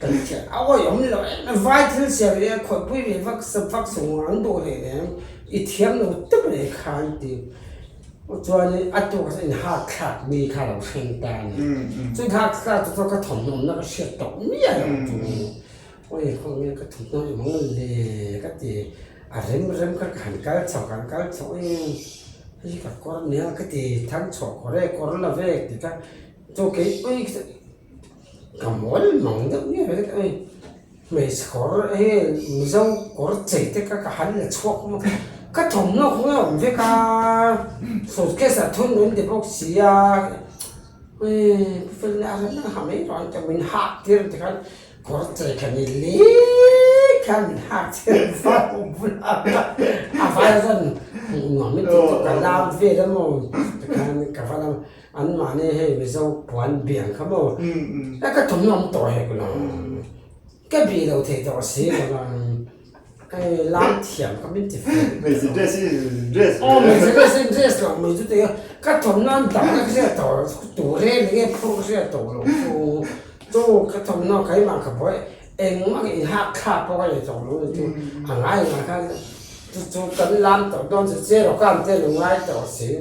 kan thian a awi awm lo em em vai thil siam hi a khawihpui ve vak vak sung ang duh hlei nen i thiam lo teuh leh kha an ti chuan a tuk ah in hak thlak mi kha lo thleng ta a ni chu hak thlak chu ka thawmhnaw awmna ka hriat tawh miah lo chu. Awi khaw nge ka thawmhnaw i mang le ka ti a rem rem kha ka han kal chho ka han kal chho e hei ka kawr nia ka ti thang chhuah kawr e kawr la ve ti kha chu kei awi Ka mawl mang deuh nge mai ka hmeichhe kawr he Mizo kawr chei te kha ka han la chhuak maw ka thawmhnaw khaw nge awm vek a suitcase ah thun min ti bawk si a pu Felina a rawn ha mai rawh an ti a min hak tir ang ti khan kawr chei kha ni lek khan min hak tir a a vai chuan hmuh nuam in ti chu ka lam vel a maw tikhan ka va lam. An mahni hei Mizo puan biang kha maw e ka thawmhnaw awm tawh hek lo ka bih lo thei tawh si lo va hei lam thiam kha min ti fel Hmeichhe dress hi dress aw hmeichhe dress hi dress lo mai chu tih a ka thawmhnaw an dahna ka hriat tawh tur reng enge phur ka hriat tawh lo chu chu ka thawmhnaw keimah ka buai engmah inhak thlak pawh ka nei tawh lo ni chu a ngai ngai khan chu chu kan lam tawh dawn chu che rawh ka an te lo ngai tawh si.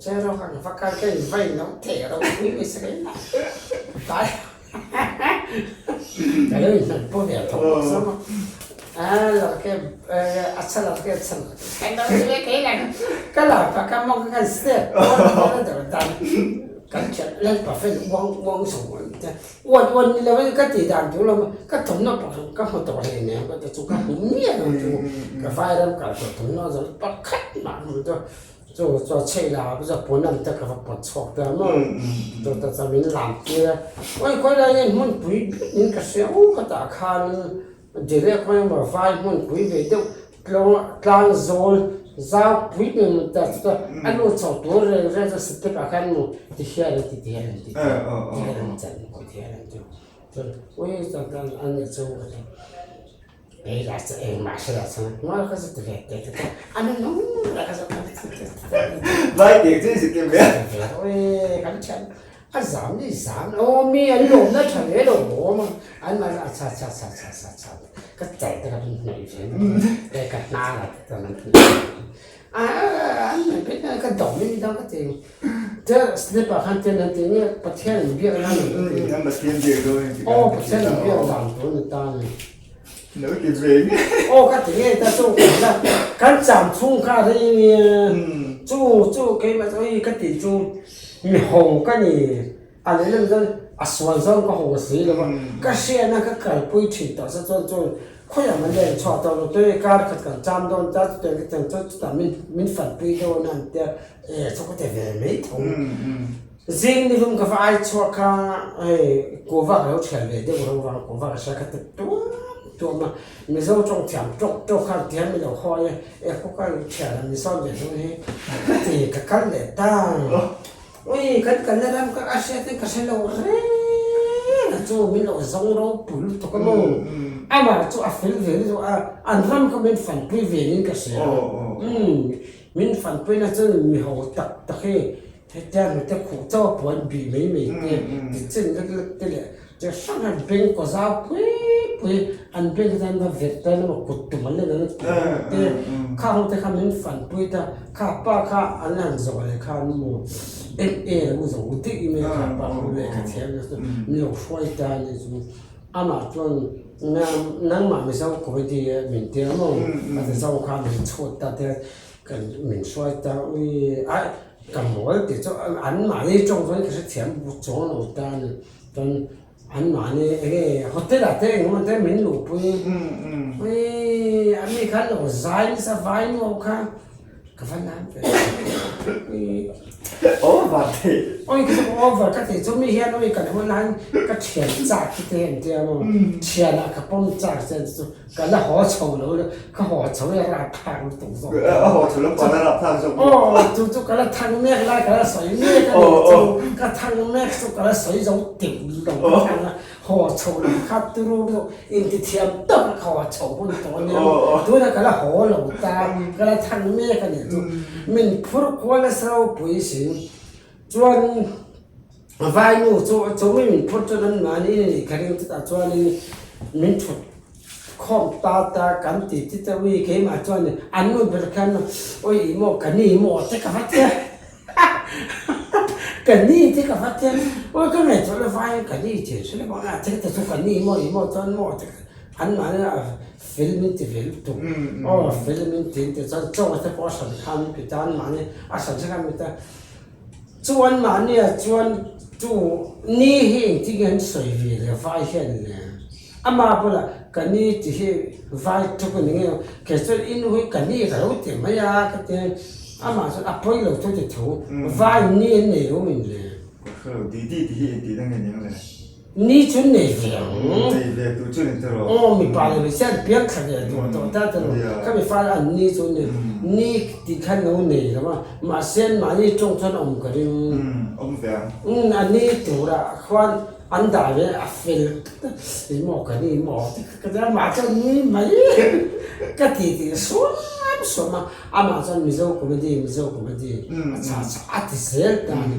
Che rawh kan va kal ka in vai no thei ro pui mai sa kai tai ka lo in hman pawh ve tho bawk sa maw a lo ke a chhan lo ke chhan kai lo ve kai lang ka la pa ka mong ka kan step ko da dan kan thian lal pa fel uang uang so te uan uan ni lo ka ti dan tu lo ka thom na pa ka hmu tawh hle ne ka chu ka hmu miah lo chu ka vai ram kal tawh thom na zo pakhat mah hmu chu Chu chu chheih lah ah chuan pawn lam te ka va pawt chhuak ta maw chu ta chuan min lam tir a oi khawi lai nge hmunpui bik in ka hria u ka tah khan Delhi ah khawi emaw vai hmunpui ve deuh tlawng tlang zawl zau pui mai maw ta chu a nu chho tur reng reng chu step ah khan maw ti hian an ti ti hian an ti ti hian an chan ti hian an ti chuan ui chuan an ni chu ka ti. Kei lah chu engmah hre lo chuan hmual ka zut ve teh te chuan a nu nung lah ka zut Vai tih chu i zut em ve a? Ui kan thian a zam ni zam aw mi an lawmna tha ve lo awm a an mahni a chha chha chha chha chha chha ka chal te kha min hnawih ve mai a ka hnar ah te chuan an hnawih ve a an hnawih ve a ka dawm in dang ka ti te slip ah khan ten an ti nge Pathian an biak nan an ti an Pathian biak dawn an ti aw Pathian an biak dan tur a ni ta a ni. Lo ti ve nge. Aw ka ti nge ta chu kan kan cham chhung kha rei nia chu chu keimah chu oi ka ti chu mi ho ka ni a leh lam chuan a sual zawng ka ho si lo va ka hriatna ka kalpui thin tawh sa chuan chuan khawiah mah len chhuah tawh lo tui kar khat kan cham dawn ta chutiang chutiang chuan chutah min min fanpui dawn a an tia e chu ka ti ve mai tho. Zing ni lum ka va ai chhuak kha hei kuva ka lo thial ve deuh ro vang kuva ka hria kha ti tuam tuam a, Mizo tawng thiam tawk tawk khan tihian min lo hawi a, e khaw ka lo thial a min sawn ve dawn hi ka ti ka kal leh ta ui kan kalna ram ka a hriat in ka hre lo reng a chu min lo zawng ropui lutuk a maw amah chu a fel ve lutuk a an ram kha min fanpui ve niin ka hria umm min fanpuina chu mi ho tak tak hi. Hetia hnute khuh chauh a puan bih mai mai te, ti chin lek lek te leh chi hrang hrang beng kaw zau pui pui an beng hi chuan va vet dawn emaw kut tum an len an tih ang te kha ho te kha min fan pui ta kha pa kha an han zawh leh khan maw MA lo zo daih mai a kha pa kha lehkha thiam lo chu min lo hruai ta a ni chu amah chuan nangmah Mizo comedy a min tia maw a ti zo kha min chhut ta te Kan min hruai ta ui a ka mawl tih chu an mahni tawng chuan ka hrethiam chuang lo ta a ni chuan an mahni eng nge hotel ah te engemaw te min luhpui ui a mi khan lo zai nasa vai nuam kha ka va nan ve ui over thei ui ka over ka tih chu mi hian ui kan hun lai ka thian chak te te an tia maw thian ah ka pawm chak che chu Ka la haw chho lo le, ka haw chho i a rap thlak lutuk zawk. A haw chho lam pah a rap thlak zawk. Aw, chu chu ka la thang mek lai ka la sawi mek a ni chu, ka thang mek chu ka la sawi zo teuh lo ka thang a, haw chho lam kha turu lutuk intithiam tak a ka haw chho hun tawh a nia maw, tunah ka la haw lo ta, ka la thang mek a ni chu, min phur kual nasa ropui si chuan Vainu chu chu mi min phur chuan an mahni in anih ka ring chutah chuanin min thut khawm ta ta kan ti ti ta ui keimah chuan an nu ber khan awi ih maw ka ni maw te ka va tia ka ni te ka va tia awi ka ngaihtuah la vai ka ni tih hre leh bawk a thil te chu ka ni maw ih maw chuan maw te an mahni a fel min ti ve lutuk aw fel min ti chuan chaw te pawh a hran khan min ti ta an mahni a hran hran khan min ti ta. Chuan mahnia chuan chu ni hi engtin nge an sawi ve le vai hian le ama bulah ka ni ti hi vai tuk a ni nge kei chuan i nu hi ka ni ka lo ti mai a ka ti amah chuan a pawi lo chu ti tho vai ni an nei lo min le. Ka hre lo didi ti hi engtin nge ni ang le. Ni chu nei ve ang. Nei ve tur chu ni tawh. Aw mipa leh hmeichhia an piang thla ve duh tawh ta tawh lo. Kha mi fa an ni chu ni ni tih khan lo nei lo a, mahse an mahni tawng chuan awm ka ring. Awm ve ang. Umm a ni turah khuan an dah ve a fel tlat a, ih maw ka ni maw ti kha ka tia amah chuan nui mai ka ti tih suam suam a, amah chuan Mizo comedy Mizo comedy a chhah chhah a ti zel ta a ni.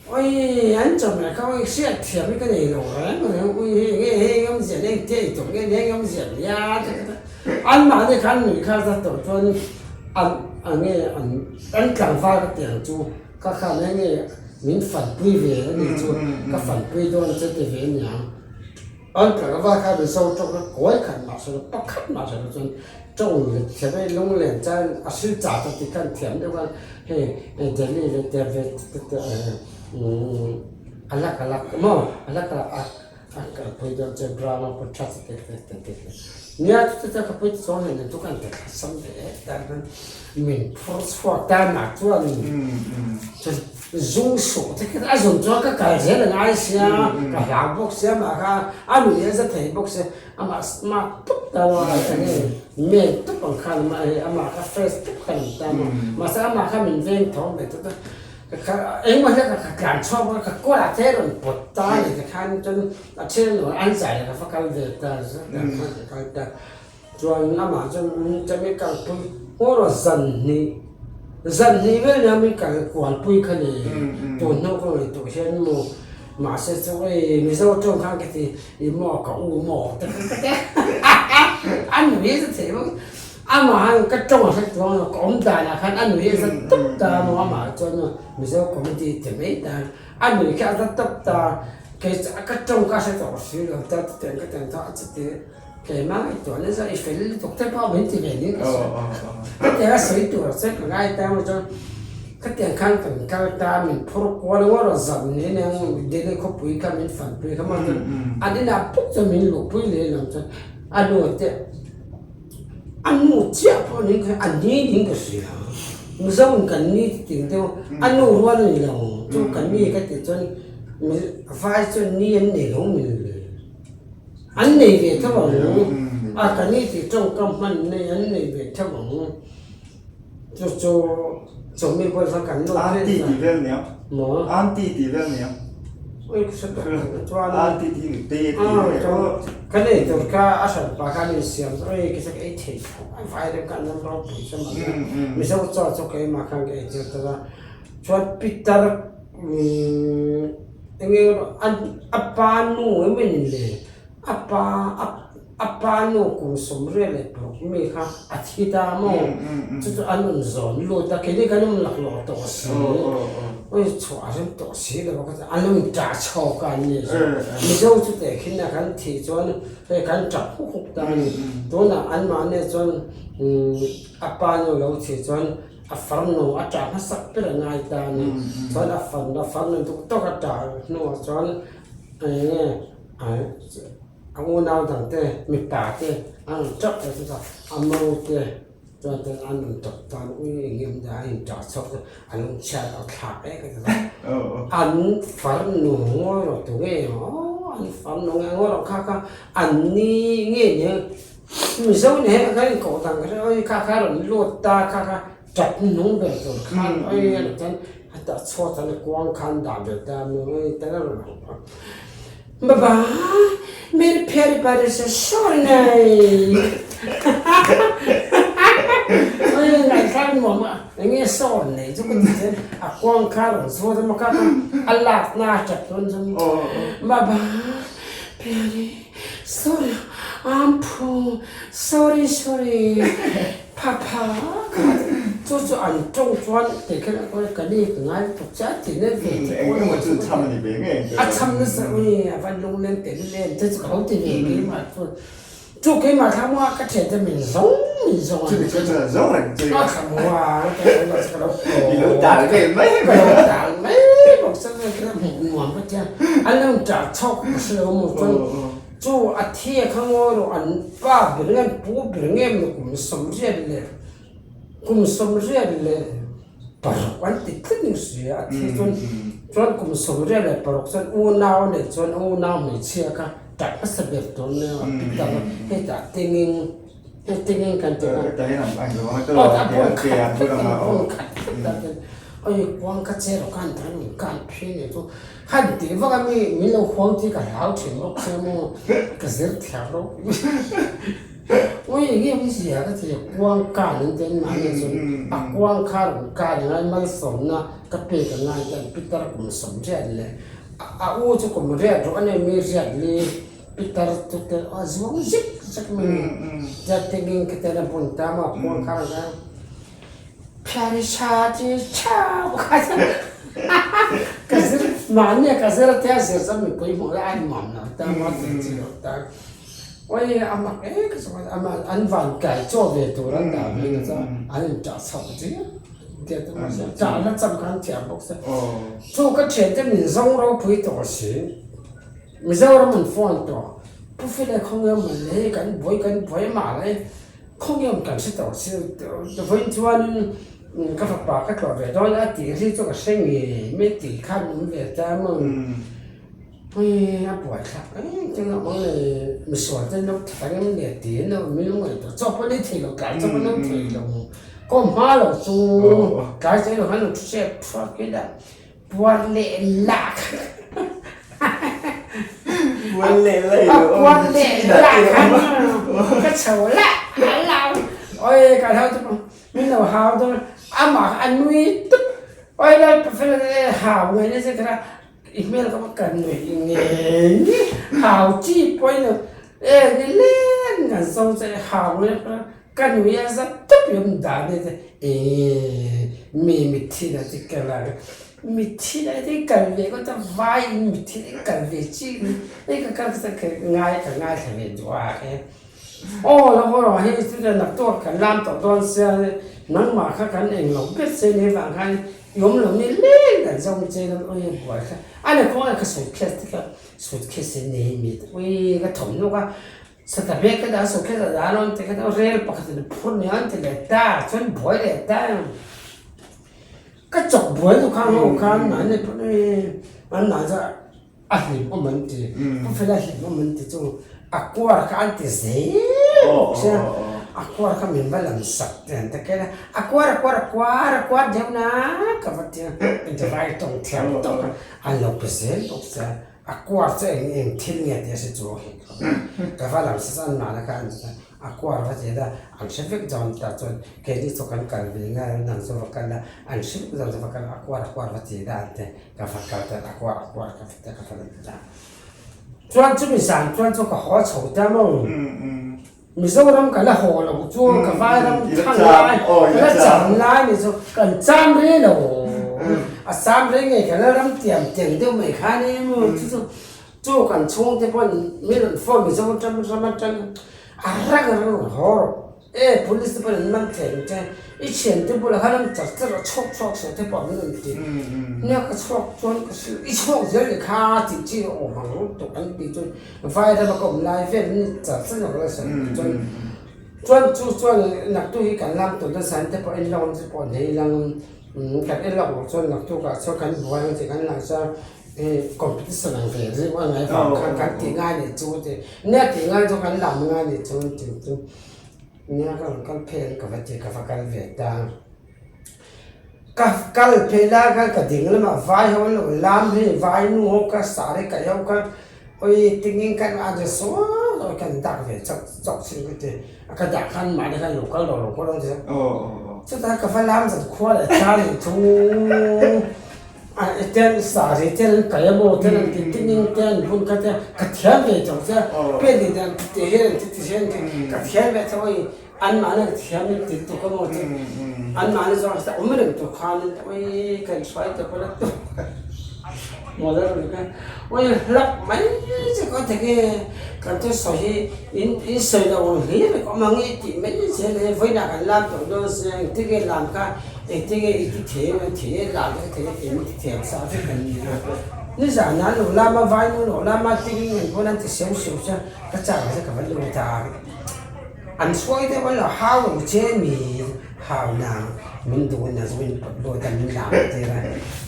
Ui, an chawhmeh kha ui hriat thiam hi ka nei lo reng reng, ui hei nge hei ngam ziah eng te ei tawh nge hei ngam ziah nia te ka ti a, an mahni kha an nuih kha za tawh chuan an a nge an an tlangval ka ti ang chu kha khan eng nge min fanpui ve a nih chu ka fanpui dawn che ti ve aniang. An tlangval kha Mizo tawng kha kawi khat mah sawi lo, pakhat mah sawi lo chuan tawng let thiam a, lunglen chuan a hril chah ta tih khan thiam deuh a, hei Delhi leh Delhi te alak alak maw alak alak a a kalpui dawn chuan Brahma Putra te te te te te nia chute chuan ka pui te chuan hei chu kan ti thlasam ve ta khan min phur chhuak ta mah chuan chuan Zung suh te kha a zun chuan ka kal zel a ngai sia, ka hlau bawk sia amah kha a nuih a za thei bawk sia, amah smart tup ta lo a enge men tup ang khan amah hi amah kha fresh tup khan an ta maw, mahse amah kha min veng tho mai tawp a, ka engemaw hian ka tlan chhuak bawk a, ka kawrah te rawn pawt ta a ni tikhan chuan a then an an zai leh ka va kal ve ta khan ka kal ta. Chuan amah chuan chami kalpui ngawr zan hnih zan hnih vel nia min kal kualpui kha ni tun hnu ka ngaihtuah hian maw mahse chu hei Mizo tawng khan ka ti i maw ka u maw te kha ka ti a a nui za thei bawk amah han ka tawng a hre chuang lo ka awm danah khan a nui a za tawp ta maw amah chuan maw Mizo comedy ti mai ta a nui kha a za tawp ta kei chu ka tawng kha a hre tawh si lo ta chutiang ka ti ang chuan a chiti. Keimah ngaihtuah na zawh i fel lutuk te pawh min ti ve ning ka hria. Ka tiang a sawi tur ah chuan ka ngai ta emaw chuan khatiang khan kan kal ta min phur kual ngawt a zam ni nen Delhi khawpui kha min fanpui kha maw chuan an inah pawk chuan min luhpui leh lam chuan a nu te a nu chiah pawh ning ka a ni ning ka hria Mizo in kan ni ti ting deuh a nu rual a ni lo chu kan ni ka tih chuan vai chuan ni an nei lo min le. An nei ve tho ang, a ka ni tih tawngkam hman nei an nei ve tho ang. Chu chu chawhmeh bual kha kan nawr vel Aunty tih vel nia. Maw? Aunty tih vel nia. Ui ka hre tawh lo chuan. Aunty tih ni te tih vel aw. Ka nei tur kha a hran pa khan in siam chu ui ka ei thei tho a vai reng kha an lam ropui chu mahse Mizo chaw chu keimah khan ka ei tir ta a. Chuan Peter Enge a pa nu emaw ni le a pa a pa nu kum 86 mi kha a thi ta maw chu chu an rawn zawn lut a keini kan awm laklawh tawh si ui chhuah a rem tawh si lo a an lo in ṭah chhawk a an ni chu Mizo chu tehkhin a kan thih chuan hei kan ṭap huk huk ta a ni tunah anmahni chuan a pa nu lo thih chuan. A farnu a ṭah hmasak ber a ngai ta a ni. Chuan a farnu a farnu duh tawk a ṭah hnuah chuan eng nge a unau dangte mipa te an rawn ṭap leh chu a mo te chuan ten an rawn ṭap ta a ui eng nge awm a in ṭah chhuak chu a lungchhiat a thlak em em a. An farnu ngawi rawh tu nge aw an farnu nge ngawi rawh kha kha an ni nge nia Mizo ni heng kha in koh dang ka hria oi kha kha rawn lut ta kha kha tap hnung ber tur khan oi a chuan a tah chhuat an kuang khan dah ber ta mi oi te la rawn hawp a baba mere pyari pyari se sorry nei oi ngaihthla nuam a enge sawn nei chu ka ti chuan a kuang kha rawn chhuat a kha kha a lak na a tap dawn chuan baba pyari Sorry am phu sorry sorry phapha kha chu chu an tawng chuan ti khan a kawi ka ni ka ngai lutuk che a ti na ve ti pawh engemaw chu cham a ni ve ngei a cham nasa ui a van lunglen te len te chu ka lo ti ve keimah chuan chu keimah thla maw ka thian te min zawng min zawng a chumi chuan chuan zawng reng che a thla maw a ka lo i lo tal ve mai ka lo tal mai. hmuh nuam ka tia an lo ṭah chhawk ka hre lo maw chuan chu a thi a kha ngawi rawh an pa ber nge an pu ber nge maw kum 86 an ti tlat ni si a thi chuan chuan 66 chuan unau a neih chuan unau hmeichhia kha ṭah hmasa ber tur nia a pi tak a hetah tengeng hei tengeng kan ti a a bun khat vek a bun khat vek a ten oi kuang ka che rawh khan tan min kan phei nih chu han tih vak a mi min lo huang tih ka hlau thin bawk sia maw ka zir thiam lo. Ui enge awm zia ka ti kuang kan an ti an mahni chuan a kuang kha rawn kan a ngai malsawmna ka pek a ngai te an pitar kum 80 leh a u chu kum riat rawh a nei mi riat li pitar chu te a zuang zek zek mai a ni tia tengeng kha te an bun ta maw kuang kha rawn kan phiari tha chi tha kha ka zir mahni a ka zir a tia zir chuan mipui hmuh lai a nuam lo ta maw ti chi lo ta. Oi a mak e ka chuan ama an van kai chaw ve tur an dah ve na chuan an in ṭah chhoh tir tia te mahse ṭah na cham khan thiam bawk se chu ka ṭhian te min zawng ropui tawh si Mizoram an phone tawh Pu Fela khawnge awm an hei kan buai kan buai mah le khawnge awm kan hre tawh si vawiin chuanin ka fapa ka tlawh ve dawn a tih ri chu ka hre ngei mai tih khan awm ve ta maw. Hei a buai thlak em em a awm le, misual te lo tha em le tiin a min lo ngaihtuah chawp a ni thei lo tlai chawp a ni thei lo kawm hma lo chu tlai chei lo khan lo thu chep thuak ila puar leh lah puar leh lah a puar leh lah khan ka chho lah lah oi ka hlau chu min lo hau dawn amah a nui tup oi lai pasal hau ngai nasa kha. I hmel ka va kan nuih ngei nge hau chi pawh in e ni leng kan so che hau nge ka nui a za tawp i awm dan e e mi mitthi na chi kal a mitthi na te kal ve ngawt a vai in mitthi na kal ve chi e ka kal ka ngai ka ngaithla ve duh a e aw lo haw rawh hei chu naktuk kan lam tawh dawn sia nangmah kha kan englo ber che ni vang khan I awm lo ni leng kan zawng che dawn ui a buai kha a ni kawng a ka suitcase te kha suitcase hi nei mi te ui ka thawmhnaw kha sata bag ka dah a suitcase a dah dawn te kha rel pakhat in a phur nia an ti leh ta chuan buai leh ta ka chawk buai duh kha ho khan mahni pawh ui an mah chu a hlim awm an ti pu fela hlim awm an ti chu a kuar kha an ti zel bawk sia a kuar kha min va lam sak te an ti kher a a kuar a kuar a kuar a kuar deuh na ka va ti a vai tawng thiam tawk a an lo pe zel bawk sia a kuar chu eng eng thil nge tih a hre chu ka va lam sak an mahna kha an ti a. A kuar va zel a, an hre vek dawn ta chuan keini chu kan kal ve ngai a, nang chu va kal a, an hre vek dawn chu va kal a, a kuar a kuar va ti dan te ka va kal ta a kuar a kuar ka va ti ka va lam ta. Chuan chumi zan chuan chu ka haw chho ta maw? Mizoram ka la haw lo chu ka vairam thang lai ka la cham lai ni chu kan cham rei lo, a cham rei ngei ka la ram tiam tiang deuh mai kha ni maw chu chu Chu kan chhungte pawh min rawn phone Mizo ram ram atang a rang a rawn haw rawh e police te pawh an man thei ang che i thiante bulah khan an char char a chhuak chhuak suh te pawh min rawn ti nia ka chhuak chuan ka hrilh i chhuak zel leh kha tih chi a awm ang lutuk an tih chuan vai rama ka awm lai vel in char char a rawn sawi chuan chuan chu chuan naktuk hi kan lam tawh nasa te pawh en lawk te pawh nei lang kan en lawk loh chuan naktuk ah chuan kan buai ang tih kan lang chuan. Hei competition ang ve reuh a ngai vang khan kan tih ngai nih chu ti nia tih ngai chu kan lam ngai nih chu ti chu nia ka rawn kal phei ang ka va ti ka va kal ve ta ka kal phei lai khan ka ding lamah vai ho an lo lam hei vai nu ho kha saree kaih ho kha awi tingin khan a ni suau suau khan dak ve chawk chawk thin ka ti a ka dah khan mahni khan lo kal lo lo kal ang che chutah ka va lam zan khua leh thla nih chu. A ten sari ten an kai a maw ten an ti tinin te an bun kha te ka thiam ve tawh che pen in an ti ti hian an ti ti hian ka thiam ve tawh oi an mahni ka thiam in ti tuk a maw te an mahni zawng a awm reng tur khan oi kan hruai tawh pawh la tu maw la run kha oi hlak mai che ka thei nge kan thu sawi hi in in sawi loh ang hlir ka awm ang i tih mai zel hi vawiinah kan lam tawh dawn sia engtin nge lam kha Engtin nge i ti thei ang, thei e lam ka thei e ti thiam sa vek an ni a. Nizan ah lo lama vainu lo lama tingin an pawn an ti seu seu che ka chak che ka va lut a. An sawi deuh a lo hau lo che mi hau na min duh na chu min pawt lut a min lam tir a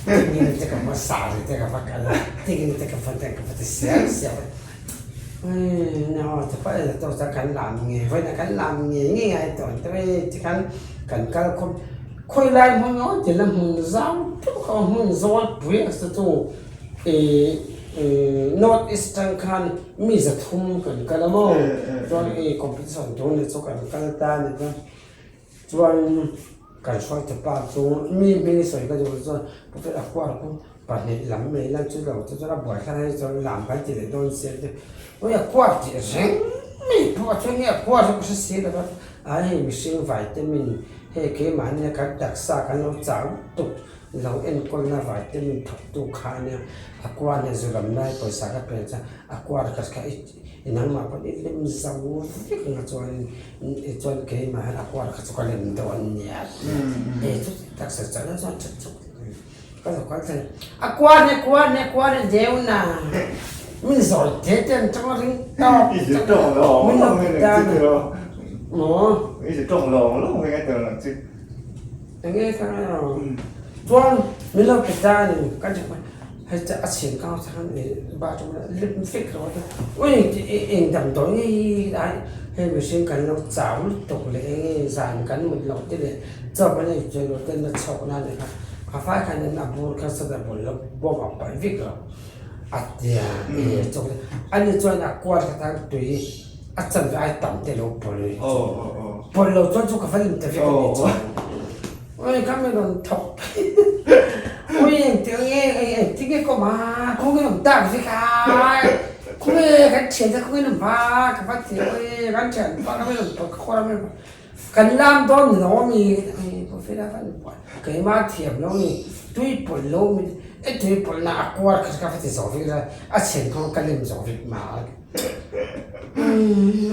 tingin te ka va sari te ka va kal a tingin te ka va ka va ti siau siau a umm te pawh en tawk chuan kan lam ngei vawiin ah kan lam ngei ngei ngai tawh ang te tikhan kan kal khawp khawi lai hmun ngawi ti la hmun zau deuh kha hmun zawl pui ang chu chu ih North East atang khan mi 300 kan kal a maw chuan ih competition tur ni chu kan kal ta a ni chuan chuan kan hruai ta pa chu mi hming sawi ka duh chuan Prophet a khuar khu pahnih lam mai la chu lo chu chuan a buai thla hi chuan lam kan ti leh dawn sia te ui a khuar tih reng mai pawh chuan nge a khuar chu ka hre si lo va a hei mihring vitamin hei keimahni a kan taksa kan lo chau tuk Lo enkawlna vitamin thawktu kha a nia, a kuan hi zu lam lai pawisa ka pe chuan a kuar khat kha i nangmah pawn i lem zo vek ang a chuan i chuan keimah hian a kuar kha chu ka lem dawn a nia e chu taksa chana chuan that chuk ka lo kal thei a kuar hi kuar hi kuar hi deu na min zawi te te an tang a ring tawk min lo ti ta maw Enge ka ngai lo. Chuan min lo pe ta a ni. Kan tha hei chu a chhin kang chhan i bathroom ah lip fek rawh a ui eng damdawi nge hi ai hei mihring kan lo chau lutuk leh enge zan kan mut loh te leh chaw kan ei chuan loh te na chhawk na nih kha a fai khan in a bur kha sawta bul lo bawm a paih vek lo a tia e chawk ani chuan a kual kha tan tui A chanve ai tam te lo pawlh pawlh lo chuan chu ka va lim ta vek a ni chuan ui ka mi rawn thawk phei ui engti nge engti nge ka awm a khawnge awm tak vek a khawnge kan thian te khawnge an awm a ka va ti ui kan thian pa ka mi rawn thawk ka kawr a mi rawn kan lam dawn ni lo ami keimah thiam lo ni tui pawlh lo mi e tui pawlh na a kuar kha ka va ti zawh vek a a chhen kha ka lem zawh vek mai.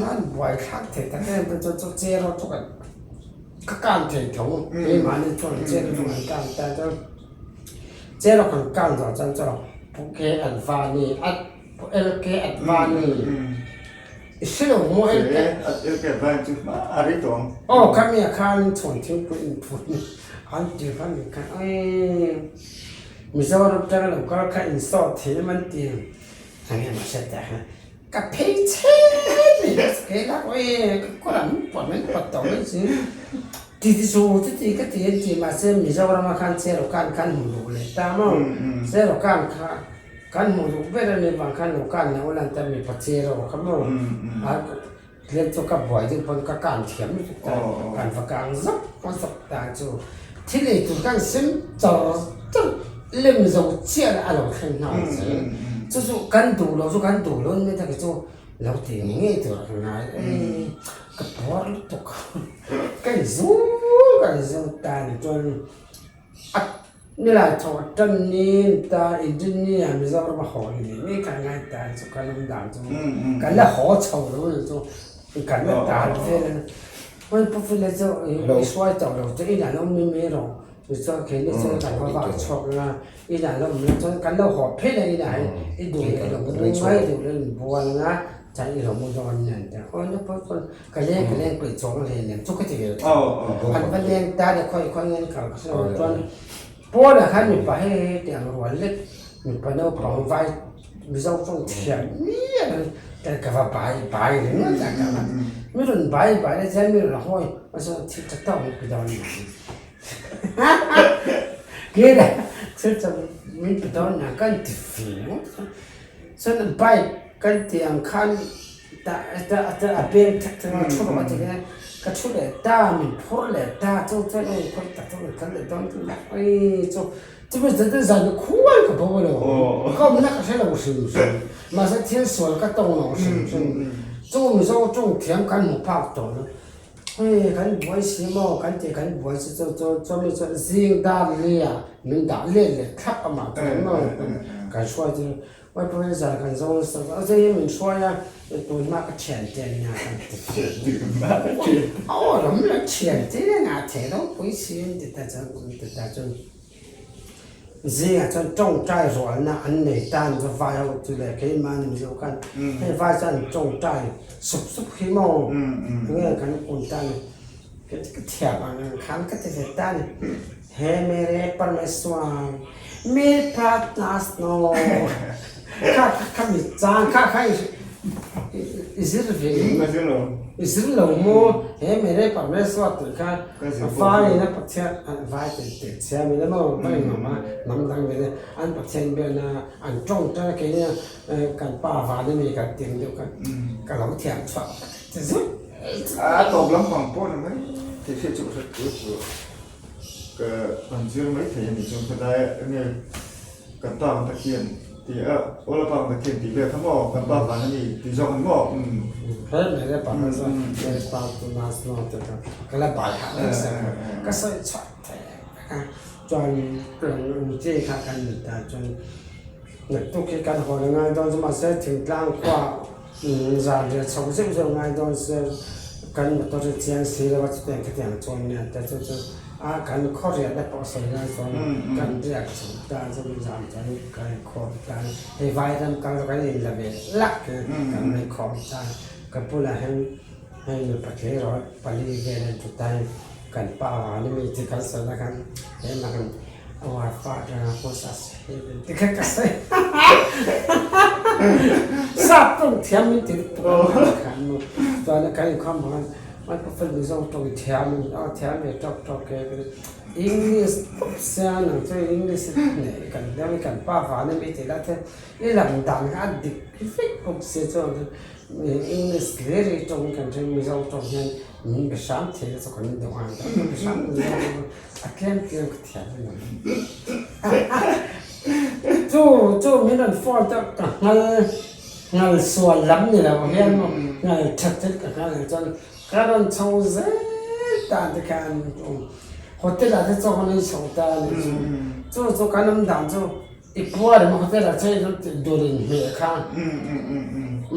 An buai thlak thei tak em te chuan chu chair ho chu kan ka kan thei tho keimahni chuan chair chu kan kan ta chuan chair ho kan kan zawh chuan chuan Pu K Advani a Pu LK Advani i hre lo maw LK LK Advani chu hma a rei tawh ang. Aw khami ah khan chhawn thingpui inphut an ti kha ni kha Mizoram tanga lo kal kha insawh thei em an ti. Enge maw hriat teh ang ka phei chhe mai ka ke lak awi ka kawr an pawt mai pawt tawh mai chu ti ti chu chu ti ka ti an ti mahse Mizoram ah khan cheraw kan khan hmu duh leh ta maw cheraw kan kha kan hmu duh ber a nih vang khan lo kan lo lan ta mipa cheraw kha maw a tlem chu ka buai deuh pawn ka kan thiam lutuk ta kan va kang zawk zawk ta chu thil ei tur khan sem char char lem zo chiah a lo thleng nghal zel chu chu kan duh lo chu kan duh lo ni tak chu lo tih ngei ngei tur ka ngai ei ka puar lutuk ka inzu ka inzu ta ni chuan a Nilai thawh tan niin ta Inrinni ah Mizoram a haw ni leh ngei ka ngai ta chu ka lawm dan chu kan la haw chho lo ni chu kan la tal vel a hmai pu file chu i hruai tawh lo chu inah lo awm mai rawh tichuan keini chuan kan va vak chhuak anga inah lo awm chuan kan lo haw phei leh inah hi i duh leh i lo mu ngai duh leh in bual anga chuan i lo mu dawn nia an ti a aw na pawh chuan Ka leng ka leng peih chuang hle nen chu ka ti ve tho. An va leng ta le khawi khawi nge an kal ka hre lo chuan Paul-a khan mipa hei hei tih ang rual lek mipa naupang vai Mizo tawng thiam miah lo hi ka va bai bai ringawt a ka va mi rawn bai bai la chuan mi rawn hawi a chuan thil tha tawk min pe dawn nia kira thil tha min pe dawn nia ka inti ve ngawt chuan bike kan tih ang khan A beng thak thak a thu rawh a ti hian ka thu leh ta min phur leh ta chu chuan eng khawi tak chu ka kal leh dawn chu ui chu chumi zan chu zan khual ka bo lo ka awmna ka hre lo hrim hrim mahse thil sual ka tawng lo hrim hrim chu Mizo tawng thiam kan hmu phak tawh lo hei kan buai si maw kan tih kan buai si chu chu chumi chuan zing dar lia min dah let leh thlap amah chuan maw kan hruai chu. Puai zar kan zawng nasa a, zai min hruai a, tun hma ka thian te an nia kan ti Aw ram la thian te nen a thei ropui si an ti ta chuan an ti ta chuan Zingah chuan tawngtai rualna an nei ta ni chu vai ho chu leh keimah ni Mizo khan hei vai chuan an tawngtai sup sup khi maw enge kan kun ta ni ka thiam ang ang khan ka ti ve ta ni he mere parmeswar mere pratna snow kha kha mi chang kha kha i zir ve i zir lo maw he mere parmeswar tih kha Vaiin a Pathian an vai tih tih chhia min emaw vai nuam a hnam dang min an Pathian biakna an tawngtai a keini kan pa van ami kan ti ang deuh khan ka lo thiam chhuah ti zut A tawp lampang pawh ni mai thei hriat chu ka hre tur chu ka han zir mai thei a ni chuan khawlai enge kan pa ang Pathian Ti a, Aw pa ka thiam tih vel kha maw, kan pa van a ni tih zawk a ni maw? Umm. He mere pa kha chuan mere pa tu na snow te kha ka la bai hah reng sia kha ka sawi chhuah thei vek a, chuan Ruti kha kan ni ta chuan naktuk hi kan hawn a ngai dawn chu mahse thingtlang khua zan riah chho zeuh zeuh ngai dawn se kan motor hi chiang si lo a chutiang khatiang chuan nia te chu chu A kan khaw riahna pawh sawi lai chuan kan riak chho ta chu zan chuan kan inkhawm ta hei vairam kal chu kan inla ve lak kan inkhawm ta ka bulah hian hei mipa tleirawl pali vel an thu ta hei kan pa vang ni mi chi kan sawi lai khan hemah khan our father who is heaven ti kha ka sawi sap tawng thiam min ti lutuk a khan chuan kan inkhawm bawk a. Microphone Mizo tawng thiam in a thiam ve tawk tawk e ka ti. English tawp sia nang chu English nei kan deuh i kan pa van ami tih lah te i lam dan kha a dik vek bawk sia chuan English hlir i tawng kan hre Mizo tawng hian min be hram thei la chu kan duh ang ka be hram a tlem tlem ka thiam a ni. Chu chu min rawn phone te ka nghal. Ngal sual lam ni lo hian maw ngal that thil ka nghal ang chuan ka rawn chho zel ta te khan hotel ah te chaw kan ei chho ta a ni chu. Chu chu kan awm dan chu i puar emaw hotel ah chaw ei kan tih dur in hmeh kha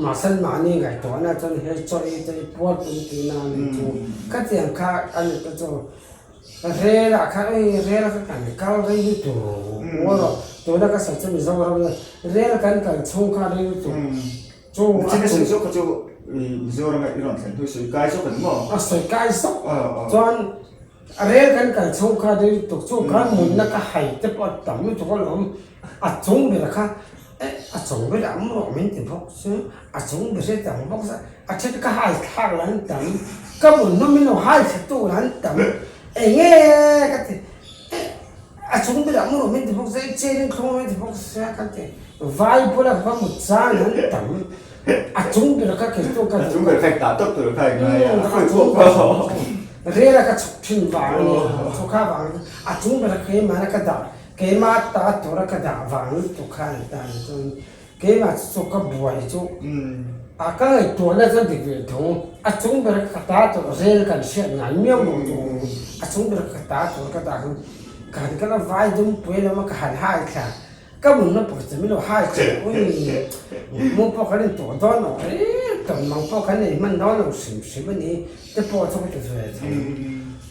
mahse mahni ngaihtuahna chuan hei chaw ei te i puar tum tihna a ni chu. Khatiang kha a ni te chu. Rel ah khan eng rel kha kan kal rei lutuk maw rawh tuna ka sawi chu Mizoram la rel kan kal chhung kha rei lutuk chu a chung sawi zawk kha chu Mizoram ah i rawn thlen hnu sawi kai zawk a ni maw? A sawi kai zawk chuan rel kan kal chhung kha rei lutuk chu kan munna ka hai te pawh a tam lutuk alawm a chung ber kha a chung ber a awm rawh min ti bawk chu a chung ber hi tam bawk sa a then ka hai thlak lah an tam ka mun hnawm in lo hai thla tu lah an tam eng nge ka ti a chung ber a awm rawh min ti bawk sa i chen in thlung min ti bawk sia ka ti vai bula ka mut chang an tam a chung ber kha kei chu ka a chung ber kha tah tawp tur kha ngai a khawi pawh rel a ka chhuk thin vang a nia chhuk kha vang a chung ber keimahna ka dah Keimah ta tura ka dah vang lutuk kha an tan chuan keimah chu chu ka buai chu a ka ngaihtuahna chuan dik ve thung a chung ber ka ta tur rel kan hriat ngai miau lo chu a chung ber ka ta tur ka dah khan ka han kal a vai dum pui lama ka han hai thla ka munna pakhat chu min lo hai thla ui mu pawh kan intuah dawn lo reng tam mang pawh kan nei hman dawn lo hrim hrim a ni. Te pawh chu ka ti ve thei.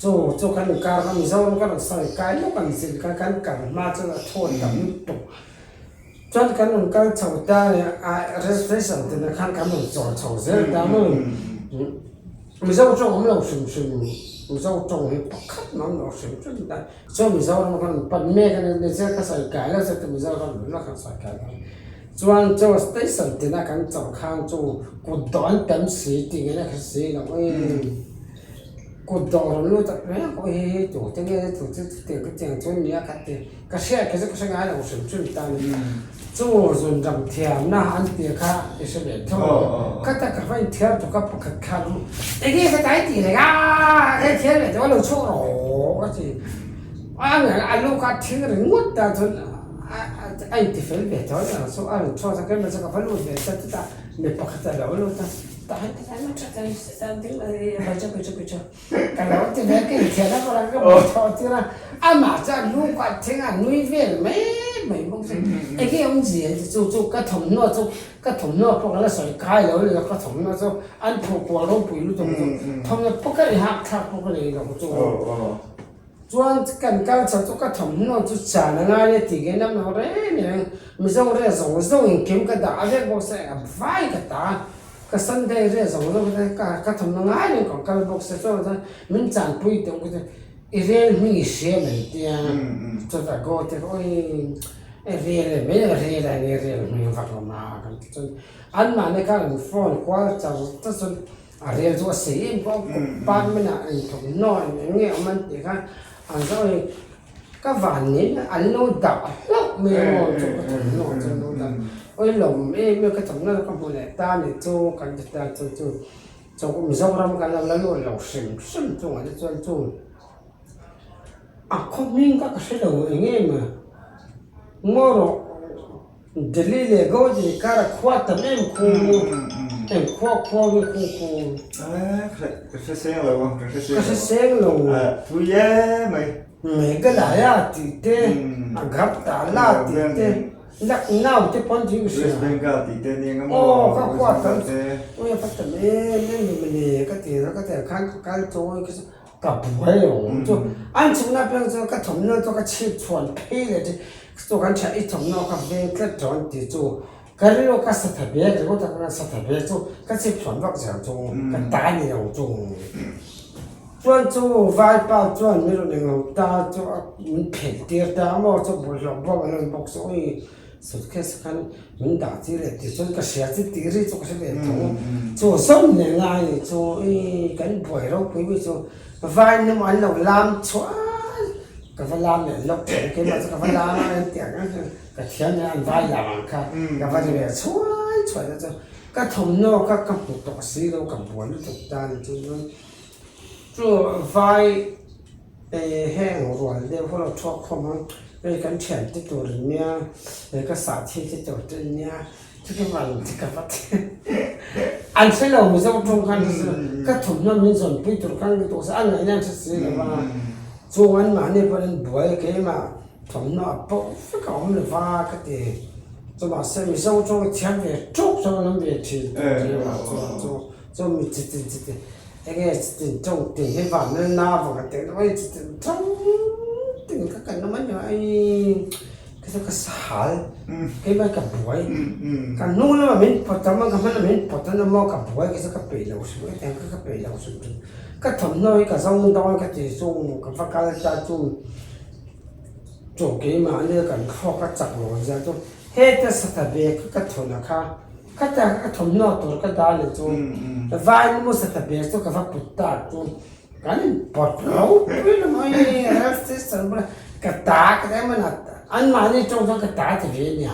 Chu chu kan inkar kha Mizoram ka rawn sawi kai lawk a ni sin kha kan kal hma chuan a thawn tam lutuk. Chuan kan rawn kal chho ta a registration te nen khan kan rawn chawl chho zel ta maw. Mizo tawng awm lo hrim hrim Mizo tawng hi pakhat mah awm lo hrim hrim ta. Chuan Mizoram kan rawn pan mek a ni che ka sawi kai lo che Mizoram lam kan sawi kai lo. Chuan chaw station tina kan chawlh khan chu kut dawh an tam si tih ngei a hre si lo ei. Kut dawh rawn lut a piang pawh hi hei tu te nge tu chu chutiang chutiang chu nia ka ti. Ka hriat kha chu ka hre ngai lo hrim hrim ta ni. Chu zun ram thiamna an tih kha i hre ve tho ang. Ka ta ka va inthiar tuk a pakhat khan enge ka tai tih reng a hei thiar ve tawh a lo chhuak rawh ka ti. A lu kha a thing ringawt ta chuan. A inti fel ve tho aniang chu a rawn chhuak a keimah chu ka va lut ve ta chutah mi pakhat a lo lut a tah hian ka tan tha ta tan ding mai chu chu chu ka lo ti ve ka inthian a vawrh a ka bu thawh tir a amah chu a lu kha a thing a nui vel mai mai bawk chu enge awmzia an ti chu chu ka thawmhnaw chu ka thawmhnaw pawh ka la sawi kai lo ni lo ka thawmhnaw chu an phuh kual ropui lutuk chu thawmhnaw pawh ka inhak thlak pawh ka nei lo chu. Chuan kan kal chho chu ka thawmhnaw chu chan a ngai a tih ngei lam lo reng reng. Mizo reh zawng zawng engkim ka dah a vek bawk se a vai ka ta a, ka Sunday reh zawng zawng te ka ka thawmhnaw ngai reng ka kal bawk se chuan chuan min chanpui teh u ka ti i rel hming i hria mai tia chutah go te awi e rel e mai a rel a nge rel hming vak lo ma kan ti chuan anmahni khan an phone kual char char chuan a rel chu a sei em pawh compartment ah inthawmhnaw eng eng nge awm an tih khan an zawh a ni. Ka van nen an lo dah hlauh mai a maw chu ka thawmhnaw chu an lo dah awi lawm em em ka thawmhnaw chu ka hmu leh ta ni chu kan ti ta chu chu chu Mizoram kan lo la lut lo hrim hrim chungah te chuan chu a khaw hming kha ka hre lo eng em a ngaw rawh. Delhi leh Goa inkara khua tam em khu eng khua khua nge khu khu. Ka hre seng lo ka hre seng lo. Ka hre seng lo. Thui e mai. Meghalaya tih te Agartala tih te Lucknow te pawn tih ka hria. West Bengal tih te nia maw. Aw ka khua tam ui a va tam em em ve mawle ka ti a ka ti khan ka kal chawi ka ka buai lo chu an chhukna piang chuan ka thawmhnaw chu ka chhip chhuan phei leh thin chu kan thian i thawmhnaw ka veng tlat dawn tih chu ka rilru ka satha bag ringawt a ka satha bag chu ka chhip chhuan vak zel chu ka ta ni lo chu chuan chu vaipa chuan min rawn englo ta chu a min phelh tir ta a maw chu bawlhhlawh bawk an rawn bawk chu awi. Suitcase khan min dah chi leh tih chuan ka hria chi tih ri chu ka hre ve tho. Chu zawm leh ngai nih chu i kan buai ropui mai chu vai num an lo lam chuan ka va lam leh lawk thin keimah chu ka va lam a an tih ang ang khan ka thiam leh an vai lam ang kha ka va ri ve chhuai chhuai te chu ka thawmhnaw kha ka hmu tawh si lo ka buai lutuk ta ni chu chu vai Heng rual deuh ho lo thuak khawm ang, hei kan thian te tur in nia, hei ka sah thi te tur te in nia, chu ka van ti ka va ti an hre lo Mizo tawng khan ka thawmhnaw min zawn pui tur khan lutuk se a ngaihna an hre si lo va, chung an mahni pawhin an buai keimah thawmhnaw a pawh vek a awm lo va ka ti, chu mahse Mizo tawng hi thiam ve tawk chuan an awm ve thin chu chu chu mi chitin chitin. Enge chitin tawng ting hi van nal na vang a teh oi chitin tawng ting ka kan awm ania ei ka chu ka sahal keimah ka buai ka hnung lamah min pawt a ka hma lamah min pawt a maw ka buai ka chu ka peih lo hrim ka ti ang ka peih lo hrim hrim ka thawmhnaw hi ka zawng dawn ka ti chung ka va kal ta chu chu keimah ania kan thluak a chak lo zia chu heta satha bag ka thawn a kha. Khata ka thawmhnaw tur ka dah leh chu vai maw satha bag chu ka va put ta chu kan in pawt ropui lo mai rail station bulah ka ta ka ti emaw na anmahni tawng chuan ka ta ti ve ania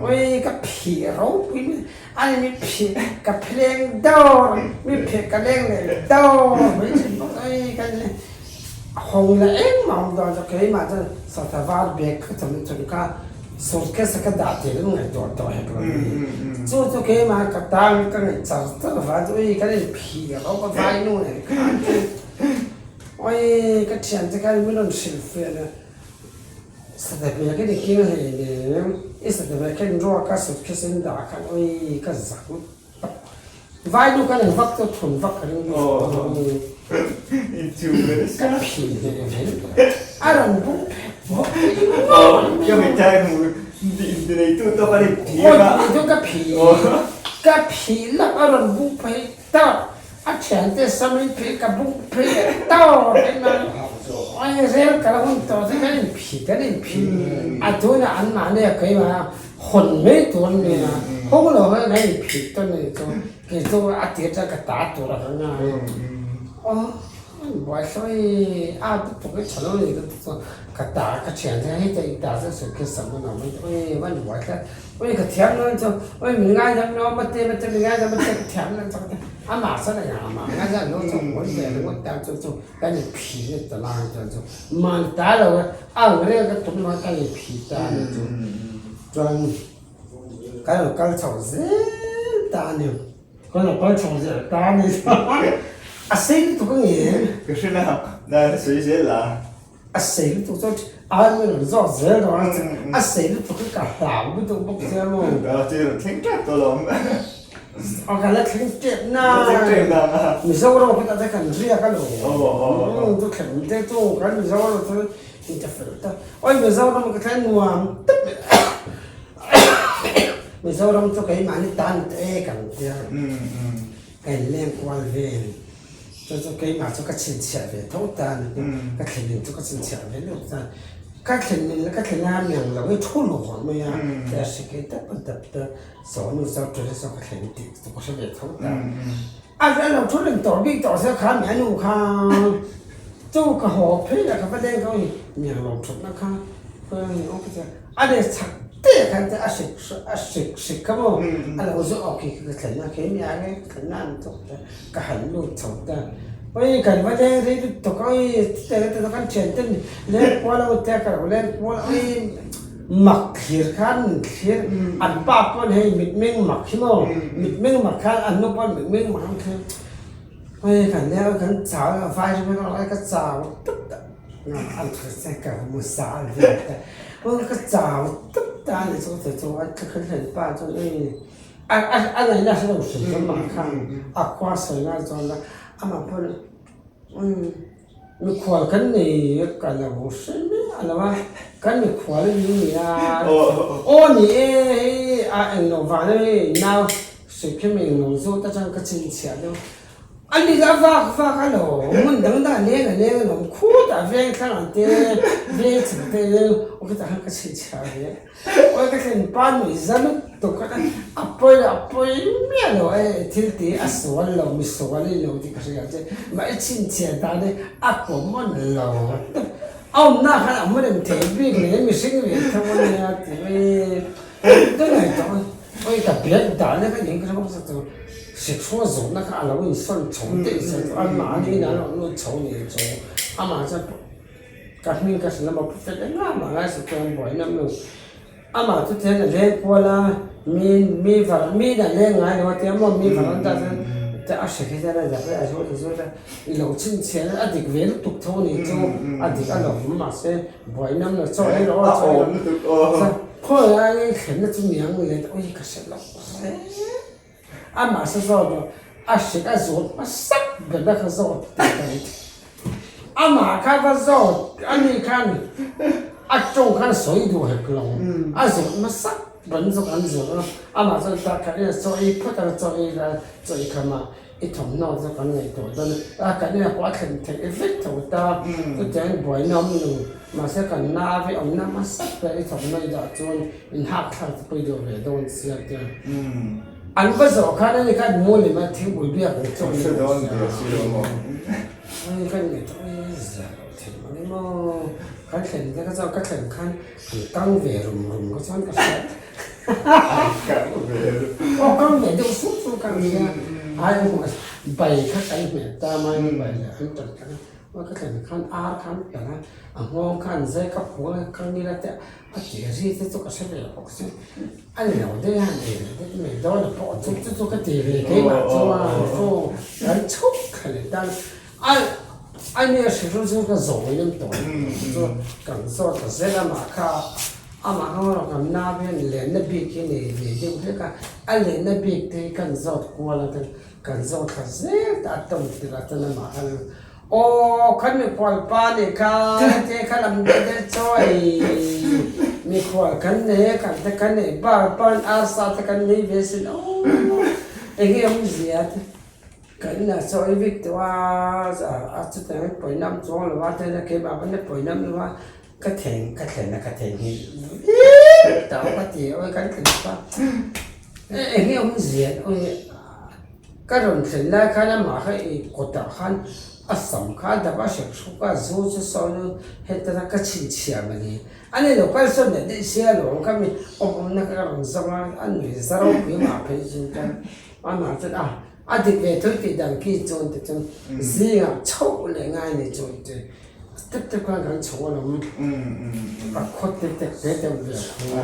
ui ka phih ropui mai ani mi phih ka pheleng dawr mi pheh ka leng leh dawr mai thin bawk ui ka hawng leh engmah awm dawn chu keimah chuan satha var bag ka thawmhnaw chhun kha. Suitcase ka dah tir in ngaihtuah tawh hek lo hi. Chu chu keimah ka tan ka ngaih char char vang chu ui kan in phih ro ka vai nu nen khan chu ui ka thian te khan min rawn hrilh fiah a satha ka ni king hlei nen i satha khan ruak a suitcase in dah khan ui ka zak Vai nu kan vak chu thun vak ka ring ka phih ve ve a rawn bung phet bawk ka mitthla hmu neitu tawk a ni phih a neitu ka phih ka phih lak a rawn bung phei tawk a thiante sam in phih ka bung phei leh tawk ai rel kal hun tawh chu kan in phih kan in phih a tunah an mahni a keimah Hawn mai tur an nia, ho lo hi ka inphit ta ni chu kei chu a tir chuan ka ta tur a ka ngai a, aw an buai hlawi a lutuk hi tha lo ni ka ti chuan ka ta ka thian chuan hei ta i ta chu sawi khi sam a nuam mai ui van buai tlat ui ka thiam lo chu ui min ngaidam lo mate mate min ngaidam mate ka thiam lo chu ka ti amah chuan a engah mah ngaidam lo chu a ngawi ve ringawt ta chu chu kan inphih na ta lai chuan chu man ta lo e. A ang reng ka tum a ka in phih ta a ni chu chuan kan lo kal chho zel ta a ni kan lo kal chho zel ta a ni a sei lutuk a nge ka hre na na sawi zel la a sei lutuk chuan a mi rawn zawk zel dawn a a sei lutuk hi ka hlau lutuk bawk sia maw a che rawn thleng tlat tawh lo. A ka la thleng tep na. Mizoram kawtah te kan riak a lo. Chu thleng te chu kan Mizoram chu in ta fel ta. Oi Mizoram ka thleng nuam tep mai. Mizoram chu keimahni tan te kan tia. Ka inleng kual vel. Chu chu keimah chu ka chhinchhiah ve tho ta a ni. Ka thlenin chu ka chhinchhiah ve deuh ta. Ka thlenin ka thlen a miang lo i thu luh mai a. Te a hre kei tap tap ta. Saw nu saw ṭul saw ka thlen tih chu ka hre ve tho ta. A a lo thu reng tawh bik tawh se kha mi a nu kha chu ka haw phei la ka va leng ka ui miang lo thutna kha a le chak te khan te a hrik a hrik hrik kha maw a lo zawh awk hi ka thlen a kei mi a nge ka thlen na an chawk ta ka han lut chho ta ui kan va leng rei lutuk a ui chutah te kan thian ten leng kual a ute ka lo leng kual a ui Mak thlir khan min thlir, an pa pawn hei mitmeng mak hi maw, mitmeng mak khan an nu pawn mitmeng mak an thlir. Hei kan nia kan chau a vai ri mai ka chau tut a, an thlir che ka mu sal vel te, ka chau tut a ni chu chu chu an thlir thlen pa chuan hei a a ngaihna hre lo hrim hrim mah khan a khua sawi ngai chuan amah pawn umm. Mikhual kan nei ka lo hre miah lo a, kan mikhual a ni nia. Aw ni e, hei a englo vang a hei nau Sukhi mi englo zawt atang ka chhinchhiah deuh. A ni a vak vak a lo, hmun dang dang a leng a leng a lawm khutah veng thlang ang te, veng chhuk te leng aw khitah khan ka chhinchhiah ve. Awi ka thlen pa nuih za lutuk a, a pawi lo a pawi miah lo e, thil tih a sual lo mi sual i lo tih ka hria che, mah i chhinchhiah dan hi a common lo a awmna khan a awm reng thei bik leh mihring ve tho a nia tih hi ka ngaihtuah a, awi ka biak dan a ka ning ka hre bawk chu sikhrua zawhna kha a lo insawn chho daih zel chu anmahni inah an rawn lut chho nih chu amah chuan. Ka hming ka hrilh a maw Prophet engah mah ngai suh chuan buai nam lo. Amah chu tihian a leng kual a, mi mi var mi in a leng ngai lo a tia maw mi var an dah chuan te a hre khi chuan a zak a zawt a zawt a, i lo chhinchhiah a dik ve lutuk tho a nih chu a dik a lo awm mahse buai nam lo chaw ei rawh aw chaw ei rawh khawi lai thlenna chu niang le ui ka hre lo reng. Amah sa zawt rawh, a hrik a zawt hmasak ber a kha zawt tih ka ring. Amah kha va zawt a nih khan a tawng khan sawi duh hek lo, a zawt hmasak ber in zawk an zawt a, amah chuan tak khat in a chaw ei phawt a, chaw ei la chaw ei kham a i thawmhnaw chu kan ngaihtuah dawn a, kan inah pawh a thlen theih vek tho ta, chutiangin buaina awm lo, mahse kan nave awmna hmasak ber i thawmhnaw i dah chuan Inhak thlak chu pawi deuh ve dawn sia tia. An va zawh khan ani khan mu lem a thing ul biak ang chaw ni dawn sia. Ani khan nge chaw hi zia loh thei mang em aw. Kan thlen te kha chuan ka thlen khan an kang ve rum rum kha chuan ka hria. Aw kang ve deuh sup sup kha an hria. Ai bai kha kan hmeh ta mai bai leh an ṭan khan a ka thlen khan ar khan ṭan a a nghawng khan zai ka phuang a kang ila te A ti ri te chu ka hre ve bawk si, a ni lo daih a, ni lo daih mai dawn a pawh chu chu chu ka ti ve keimah chuan chu kan chhuk thla leh tan a, a nia hre ru chu ka zawi em tawh chu kan zawt ta zel amah kha amah kha erawh kan nau hian lenna bik hi nei ve deuh hlek a, a lenna bik te hi kan zawt kual a kan zawt thla zel ta a tawng tirh ah chuan amah khan Aw, kan mikhual pa nih kha hete kha lam deuh deuh chawi mikhual kan nei a, kan te kan nei bar pawn arsa te kan nei ve sin aw enge awmzia te kan inah chawi vek tawh a a chutiang in pawina awm chuang lo a chuan keimah pawn a pawina awm lo a ka theng ka thlen a ka theng hi vek tawh ka ti a kan thlen pa enge awmzia awi. Ka rawn thlen lai khan amah kha i kawtah khan a sam kha a dap a hrek hruk a, zu chu sawn hetana ka chhinchhiah mawni. A ni lo kal sawn leh daih sia alawm kha mi awm awmna kha ka rawn zawng a, a nui za ropui mah phei chu chuan amah chuan a a dik ve tho tih dan khi chuan ti chuan zingah chhoh leh ngai ni chuan ti Step te khan kan chho alawm a khaw te te te deuh ve a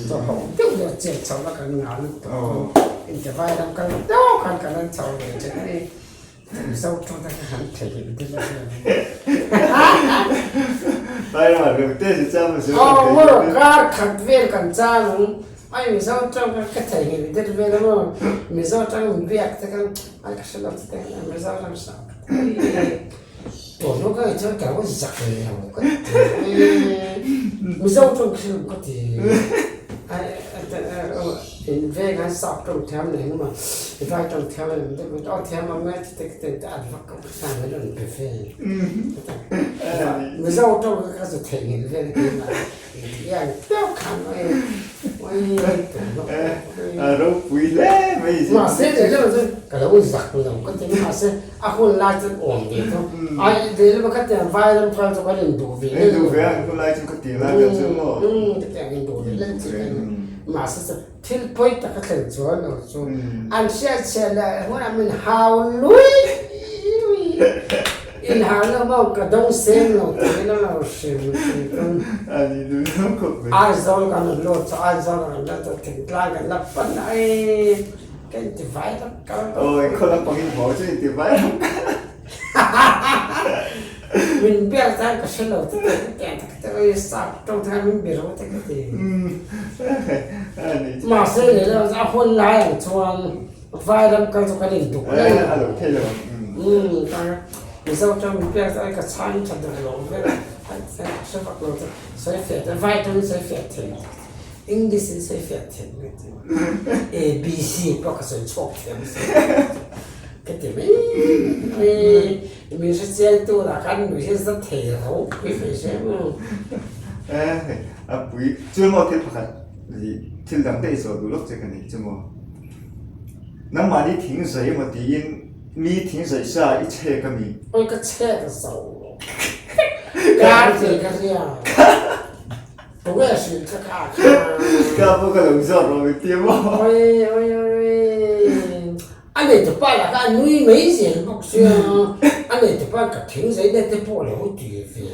chaw ho deuh deuh chet chho na kan ngah lutuk chu inti vai ram kal deuh khan kan han chho ve thin a ni Mizo tawng te kha han theihnghilh deuh a Vai ramah reng te chu chang Aw maw kar khat vel kan chang ang. Ai Mizo tawng kha ka theihnghilh der vel a maw? Mizo tawng min biak te khan ai ka hre lo che te khan Mizo tawng sa tun hnu ka ngaih chuan ka lo zak lo ka ti Mizo tawng ka hre lo ka ti in veng an sap tawng thiam leh engemaw vai tawng thiam leh engemaw aw thiam ang mai te ka ti an vak ka hre lo an pe vel Mizo tawng kha chu theihnghilh vel keimah. A ropui hle mai zin. Mahse leh leh chu ka lo zak lo ka ti mahse a hun lai chuan awm ve tho. Ai ve leh ka tiang vai ram kal chu kan induh ve leh. Induh ve a hun lai chu ka ti lai vel chu maw. Ka tiang induh ve leh chi kan mahse chu thil pawi tak a thlen chuan lo chu an hriat chhiat leh hunah min hau lui lui. Inhau lo maw ka dawng seng lo tiin a lo hrim hrim tum. Aizawl kan rawn lut chu Aizawl kan rawn lut chu thingtlang kan la pan a ei ka inti vai ram kal. Awi khaw lampang in haw chu inti vai ram kal. Min biak chuan ka hre lo te te tiang tak te ei sap tawng te khan min be ro te ka ti. Mahse leh a hun lai ang chuan Vai ram kal chu kan induh reng a. A lo thei lo. Umm Mizo tawng min pek chuan ka chhang tha duh lo vel a, ka hre vak lo chu sawi fiah te vai tawngin sawi fiah thei English in sawi fiah thei mai chu ABC pawh ka sawi chhuak thiam si ka ti mai mai min hre chiang tur ah khan nui hi za thei ropui mai se maw. A pui chuan maw thil pakhat thil dang daih zawh duh lawk che ka nei chu maw. Nangmahni thing zai emaw tiin mi thing zaih sa i chhek a mi? Oi ka chhek zo lo. Kar thei ka hria. Tunge hrilh kha kha kha. Ka pawh ka lo zawt rawh min ti maw? Oi oi oi. A nei tupa lah kha a nui mai zel bawk sia. A nei tupa ka thing zai na te pawh lo ti ve.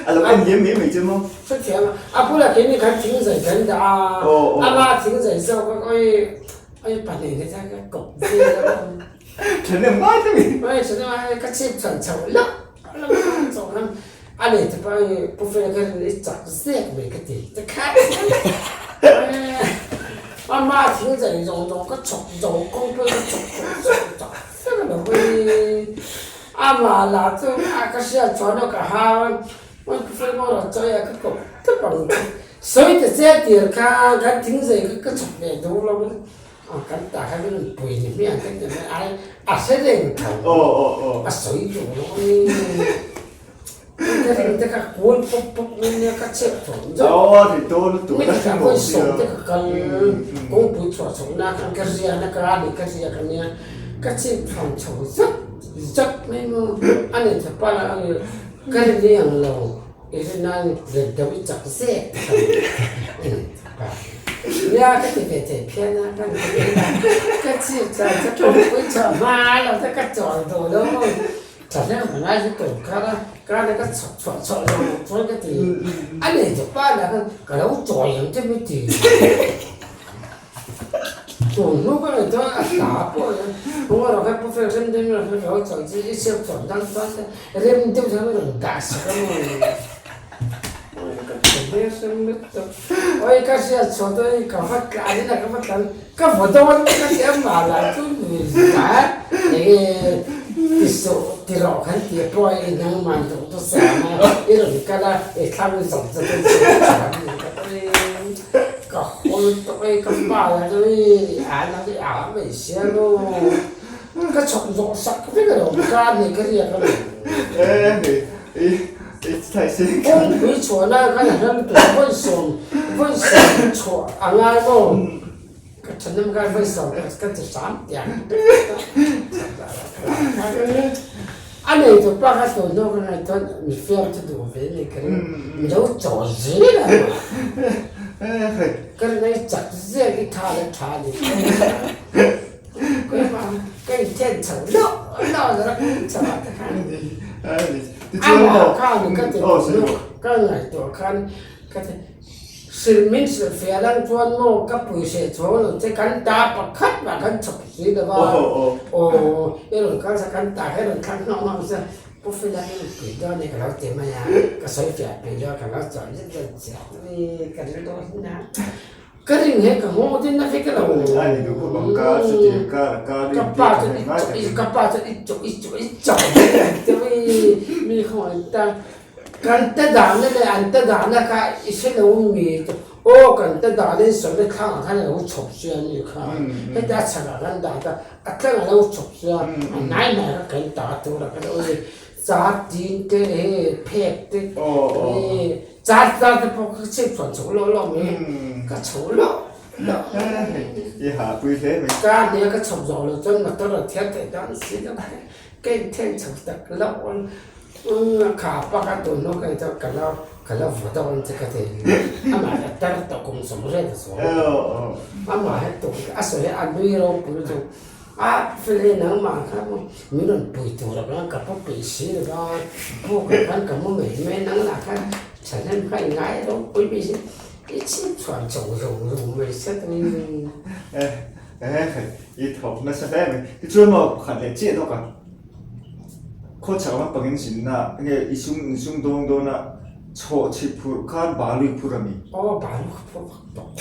A lo en liam mai mai che maw? Hrethiam a, a bulah keini khan thing zai kan dah a, ama thing zai zawk a oi oi pahnih ni chuan ka kawp vel a. Thahnem ngai ta mi. Oi thahnem ngai ka chhip chhan chho lawk lawk chho khan a nei te pawh hei Pu Fela khan i chak zek mai ka ti te khan ama thing zai zawng zawng ka chhawk zo kawng pawh ka chhawk chhawk chhawk chak vek a lo oi. Amah lah chu a ka hriat chuan aw ka hau a, hmun ka fel maw rawn chawi a ka kawp tawp ang chu. Sawi ta che tir kha kan thing zei kha ka chhawk ve duh lo in kan tah kha kan pui ni hmiang ka ti mai ai a hre reng tho a sawi duh lo a ni. Ka ring te kha kual pawp pawp mai nia ka chep tawh zawk. Mi ka vawi sawm te ka kal kawngpui chhuah chho na khan ka rian a ka ani ka riak a nia ka chep thlawm chho zat zat mai maw a nei tha pal a ani ka rin i ang lo i rin a ni let deuh i chak zek a ni tha pal nia ka ti ve thei phian a ka ka chep chhan chu kawngpui chhuah hma lo te ka chawl duh lo maw. Tha hle ang ngai hi tawng kar a, kar a ka chhawk chhuah chhuah lo chuan ka ti a nei te pa lah khan ka lo chawi ang che mi ti tun hnu ka ngaih chuan a hla pawh hian kawng erawh khan pu fel rem deuh in ka lo chawi chu i chhiat chhuah dan chuan rem deuh hian ka rawn dah sak a maw ka tha hle hrem lutuk awi ka hriat chhuah dawn in ka va tlan in a ka va tlan Ka vaw dawn ka ti a mah lah chu nui zat enge ti suh ti rawh khan ti pawh i nangman duh chu sam a i rawn kal a i thlang zawk chu ka ti ka ti ka hawl tawh e ka pa lah chu i a na i a mai sia lo ka chhawk zawh sak vek a lo ka ni ka riak a lo kawngpui chhuah lai khan a hlam tur vawisawm chhuah a ngai maw ka thanem khan vawisawm ka ti hram tiang a nei tu pa kha tun hnu ka ngaih chuan mi fiam chu duh ve ni ka ring mi lo chaw zel a ka ring a i chak zel i tha leh tha ni Ka inthen chho loh loh a chho ah te khan amah khan ka ti duh ka ngaihtuah khan ka ti hrilh min hrilh fiah lang chuan maw ka pui hreh chhawng lo che kan ta pakhat mah kan chhawk si lo va aw i rawn kal sa kan ta kha i rawn thlang hnawk hnawk sa Pu Fela hi rawn pui dawn e ka lo ti mai a ka sawi fiah pui dawn ka lo chawih zet zet chiah ka rilru hi na. Ka ring he ka nghawng din na vek lo. A ni duh khawp ang ka chutiang kar a kar Ka pa chuan i chawh i ka pa chuan i chawh i chawh i chawh mi mi khawngaih ta kan ta dahna leh an ta dahna kha i hre lo mi aw kan ta dahna in sawmna thlang ah khan a lo chhawp sia ni kha heta a chhak ah khan dah ta a tlang a lo chhawp sia a hnai hnai kha kan ta tur a kan awi char tin te he phek te Char char te pawh ka chhip chuan chho loh loh mai ka chho loh loh I ha pui hle mai. Ka nia ka chho zawh loh chuan motor a thiat theih dan si lo ka in then chho tak loh kha pa ka tun hnu ka in chuan ka lo ka lo vaw deuh ang che ka ti amah hi a tar tawh kum 80 a zual amah hi tuk a sawi hi a nui ropui chu A fel e nangmah kha min rawn pui tur a khan ka pu peih si lo va, buk ah khan ka mu mai mai nanglah khan thahnem kha i ngai ropui mai si i chhip chhuan chho zawng zawng mai set ang in. I thawk nasa hle mai. Tichuan maw pakhat leh chiah dawk a, khawchhak lampangin zinna nge i sum in sum dawng dawn a chhawh chhip phurh khan balu i phur a mi? Aw balu ka phur vak tawh.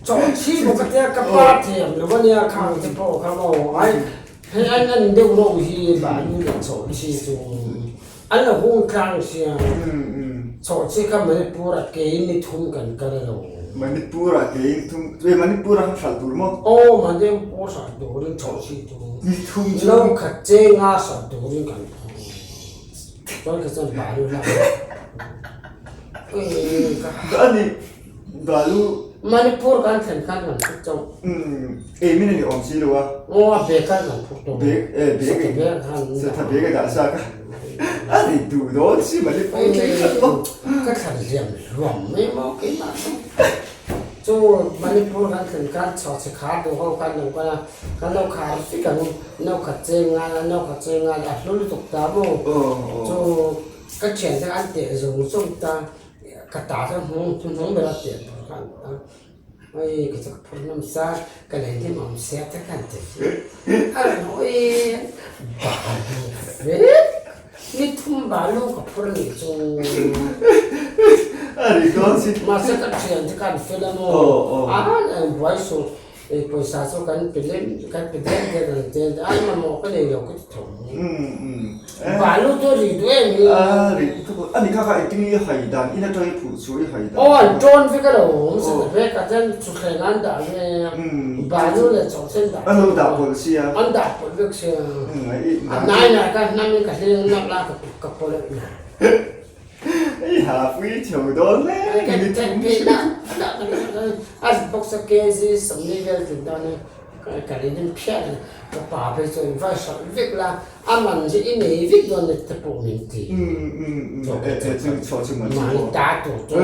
Chawhchhi bawk a tia ka pa thiam lo ania khang te pawh kha maw ai hei an en deuh rawh hi balu leh chawhchhi chu an lo hung tlang sia chawhchhi kha Manipur ah ke in ni thum kan kal alo. Manipur ah ke in thum e Manipur ah khan hralh tur maw? Aw Manipur hralh turin chawhchhi chu ni thum chu no khat chenga hralh turin kan phur chuan kha chuan balu lak ani Balu. Manipur kan thlen khan kan phut chauh. Umm ei min ani awm si lo a. Aw a bag khan kan phut tawh. Bag eh bag Satha bag khan. Satha bag a dah sa ka. A ri duh dawn si Manipur thleng khat maw. Ka thlan hliam hluam mai maw keimah chu. Chu Manipur kan thlen khan chhuah chhe khar duh ho khan lo kal a, kan lo khar vek ang no khat cheng ngai a no khat cheng ngai a hlu lutuk ta maw. Chu ka thiante an teh zung zung ta. Ka ta chu hnung hnung ber a pian tur kha an ta oi ka chu ka phur hnam sa ka lei hlim awm sia te khan ti a rawn hawi balu vek ni thum balu ka phur nih chu a ri dawn si mahse ka thian te khan fel a maw a buai suh Ei pawisa chu kan pe lem kan pe deuh deuh ang che a mamawh ka nei lo ka ti tho balu chu a ri duh em hi a ri a ni kha kha engtin nge i hai dan in atang i phuh chu i hai dan aw an tawn vek a lo awm sa ta vek a chuan thutthleng an dah ve balu leh chawhchen dah an lo dah pawlh sia an dah pawlh vek sia a hnai hnai kha hnam in ka hling nak la ka pawlh I ha pui chho dawn hle ni thum chu. A box a kg 40 vel tin dawn in ka rin in phiat a, ka pa phei chuan vai hralh vek la, a man hi i nei vek dawn ni te pawh min ti. Mahni ta tur chu.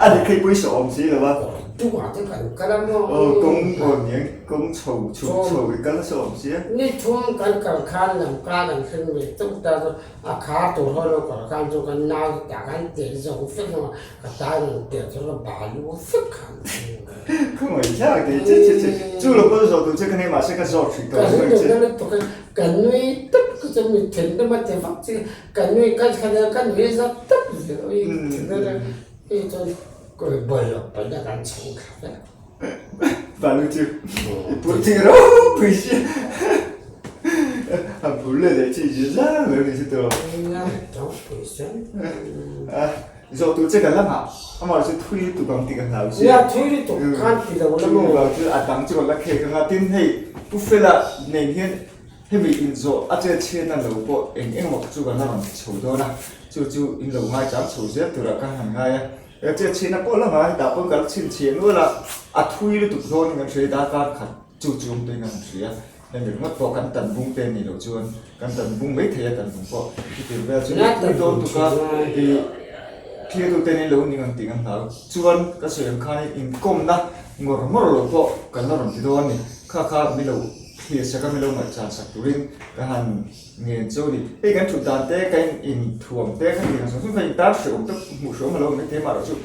A dik hei pawisa awm si lo a. Duh ah te kan kal a maw? Aw kawng aw niang kawng chho chhuk chho i kal nasa awm si a. Ni thum kan kal khan lam ka kan thleng ve teuh ta chu a khar tur ho lo kal khan chu kan nau te tah khan tel zo vek a ka ta rawn tel chu ka balu vek khan. Khawngaih thlak thei che che che chu lo pawh zawh tur che ka nei mahse ka zawt hrih tawh lo che. Ka ring lo ka nui tawp ka chu mi then deuh a ti vak che. Ka nui ka ka nui zat tawp zel ui hei chuan kawi buai loh pawn a kan chhang thla vek. Balu chu i pur thing ropui si a phur leh leh chi zir zang lo ni chu tawh. Nia ropui chuan. Zawh tur che ka la nghah amah chu thui lutuk ang tih ka hlau si. Nia thui lutuk khan ti lo la maw. Thui lo chu a dang chu ka la khek anga tin hei Pu Fela nen hian Hemi inzawh a chet chhiatna lo pawh eng eng emaw chu kan la rawn ti chho dawn a, chu chu in lo ngaichang chho zel turah ka han ngai a. He chet chhiatna pawh la ngai, dah pawn ka la chhinchhiah nual a, a thui lutuk zawnin kan hria, darkar khat chu chu awm tuin kan han hria. Hemi ringawt pawh kan tan bung te ni loh chuan kan tan bung mai thei a, tan bung pawh chuti vel chu ni thui dawn tuk a, i thlir tute in lo ning ang tih kan hlau. Chuan ka sawi ang khanin inkawmna ngawr ngawr lo pawh kan la rawn ti dawn a ni, kha kha mi lo. Thlir sak a milo ngaihchan sak turin ka han ngen chu a ni. Hei kan thut dan te, ka inthuam te, ka tih ang zawng zawng kha intar hreawm tak hmuh hreawm a lo awm mai thei amaherawhchu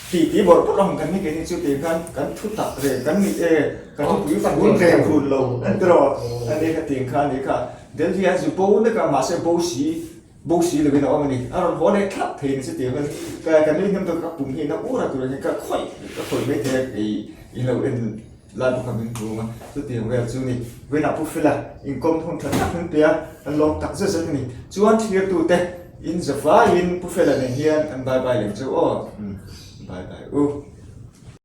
ti ti bawrh bawrh ang kan ni keini chu tih khan kan thu tak reng kan ni e, kan thupui fun reng fun lo an ti rawh a ni kha tih ang kha a ni kha. Delhi a zu bo nek a mahse bo si. Bo si lovin a awm a ni. A rawn haw leh thlap thei ni chutiang a ni. Ka ka nui hnem tawk ka pum hi na ur a tur hian ka khawih ka khawih mai thei a kei in lo en lai bawk a min hmu a chutiang vel chu ni. Vawiinah Pu Fela inkawm hun tha tak min pe a, an lawm tak zet zet a ni. Chuan thirtute in za vaiin Pu Fela nen hian an bye bye lem chu aw. Bye bye u.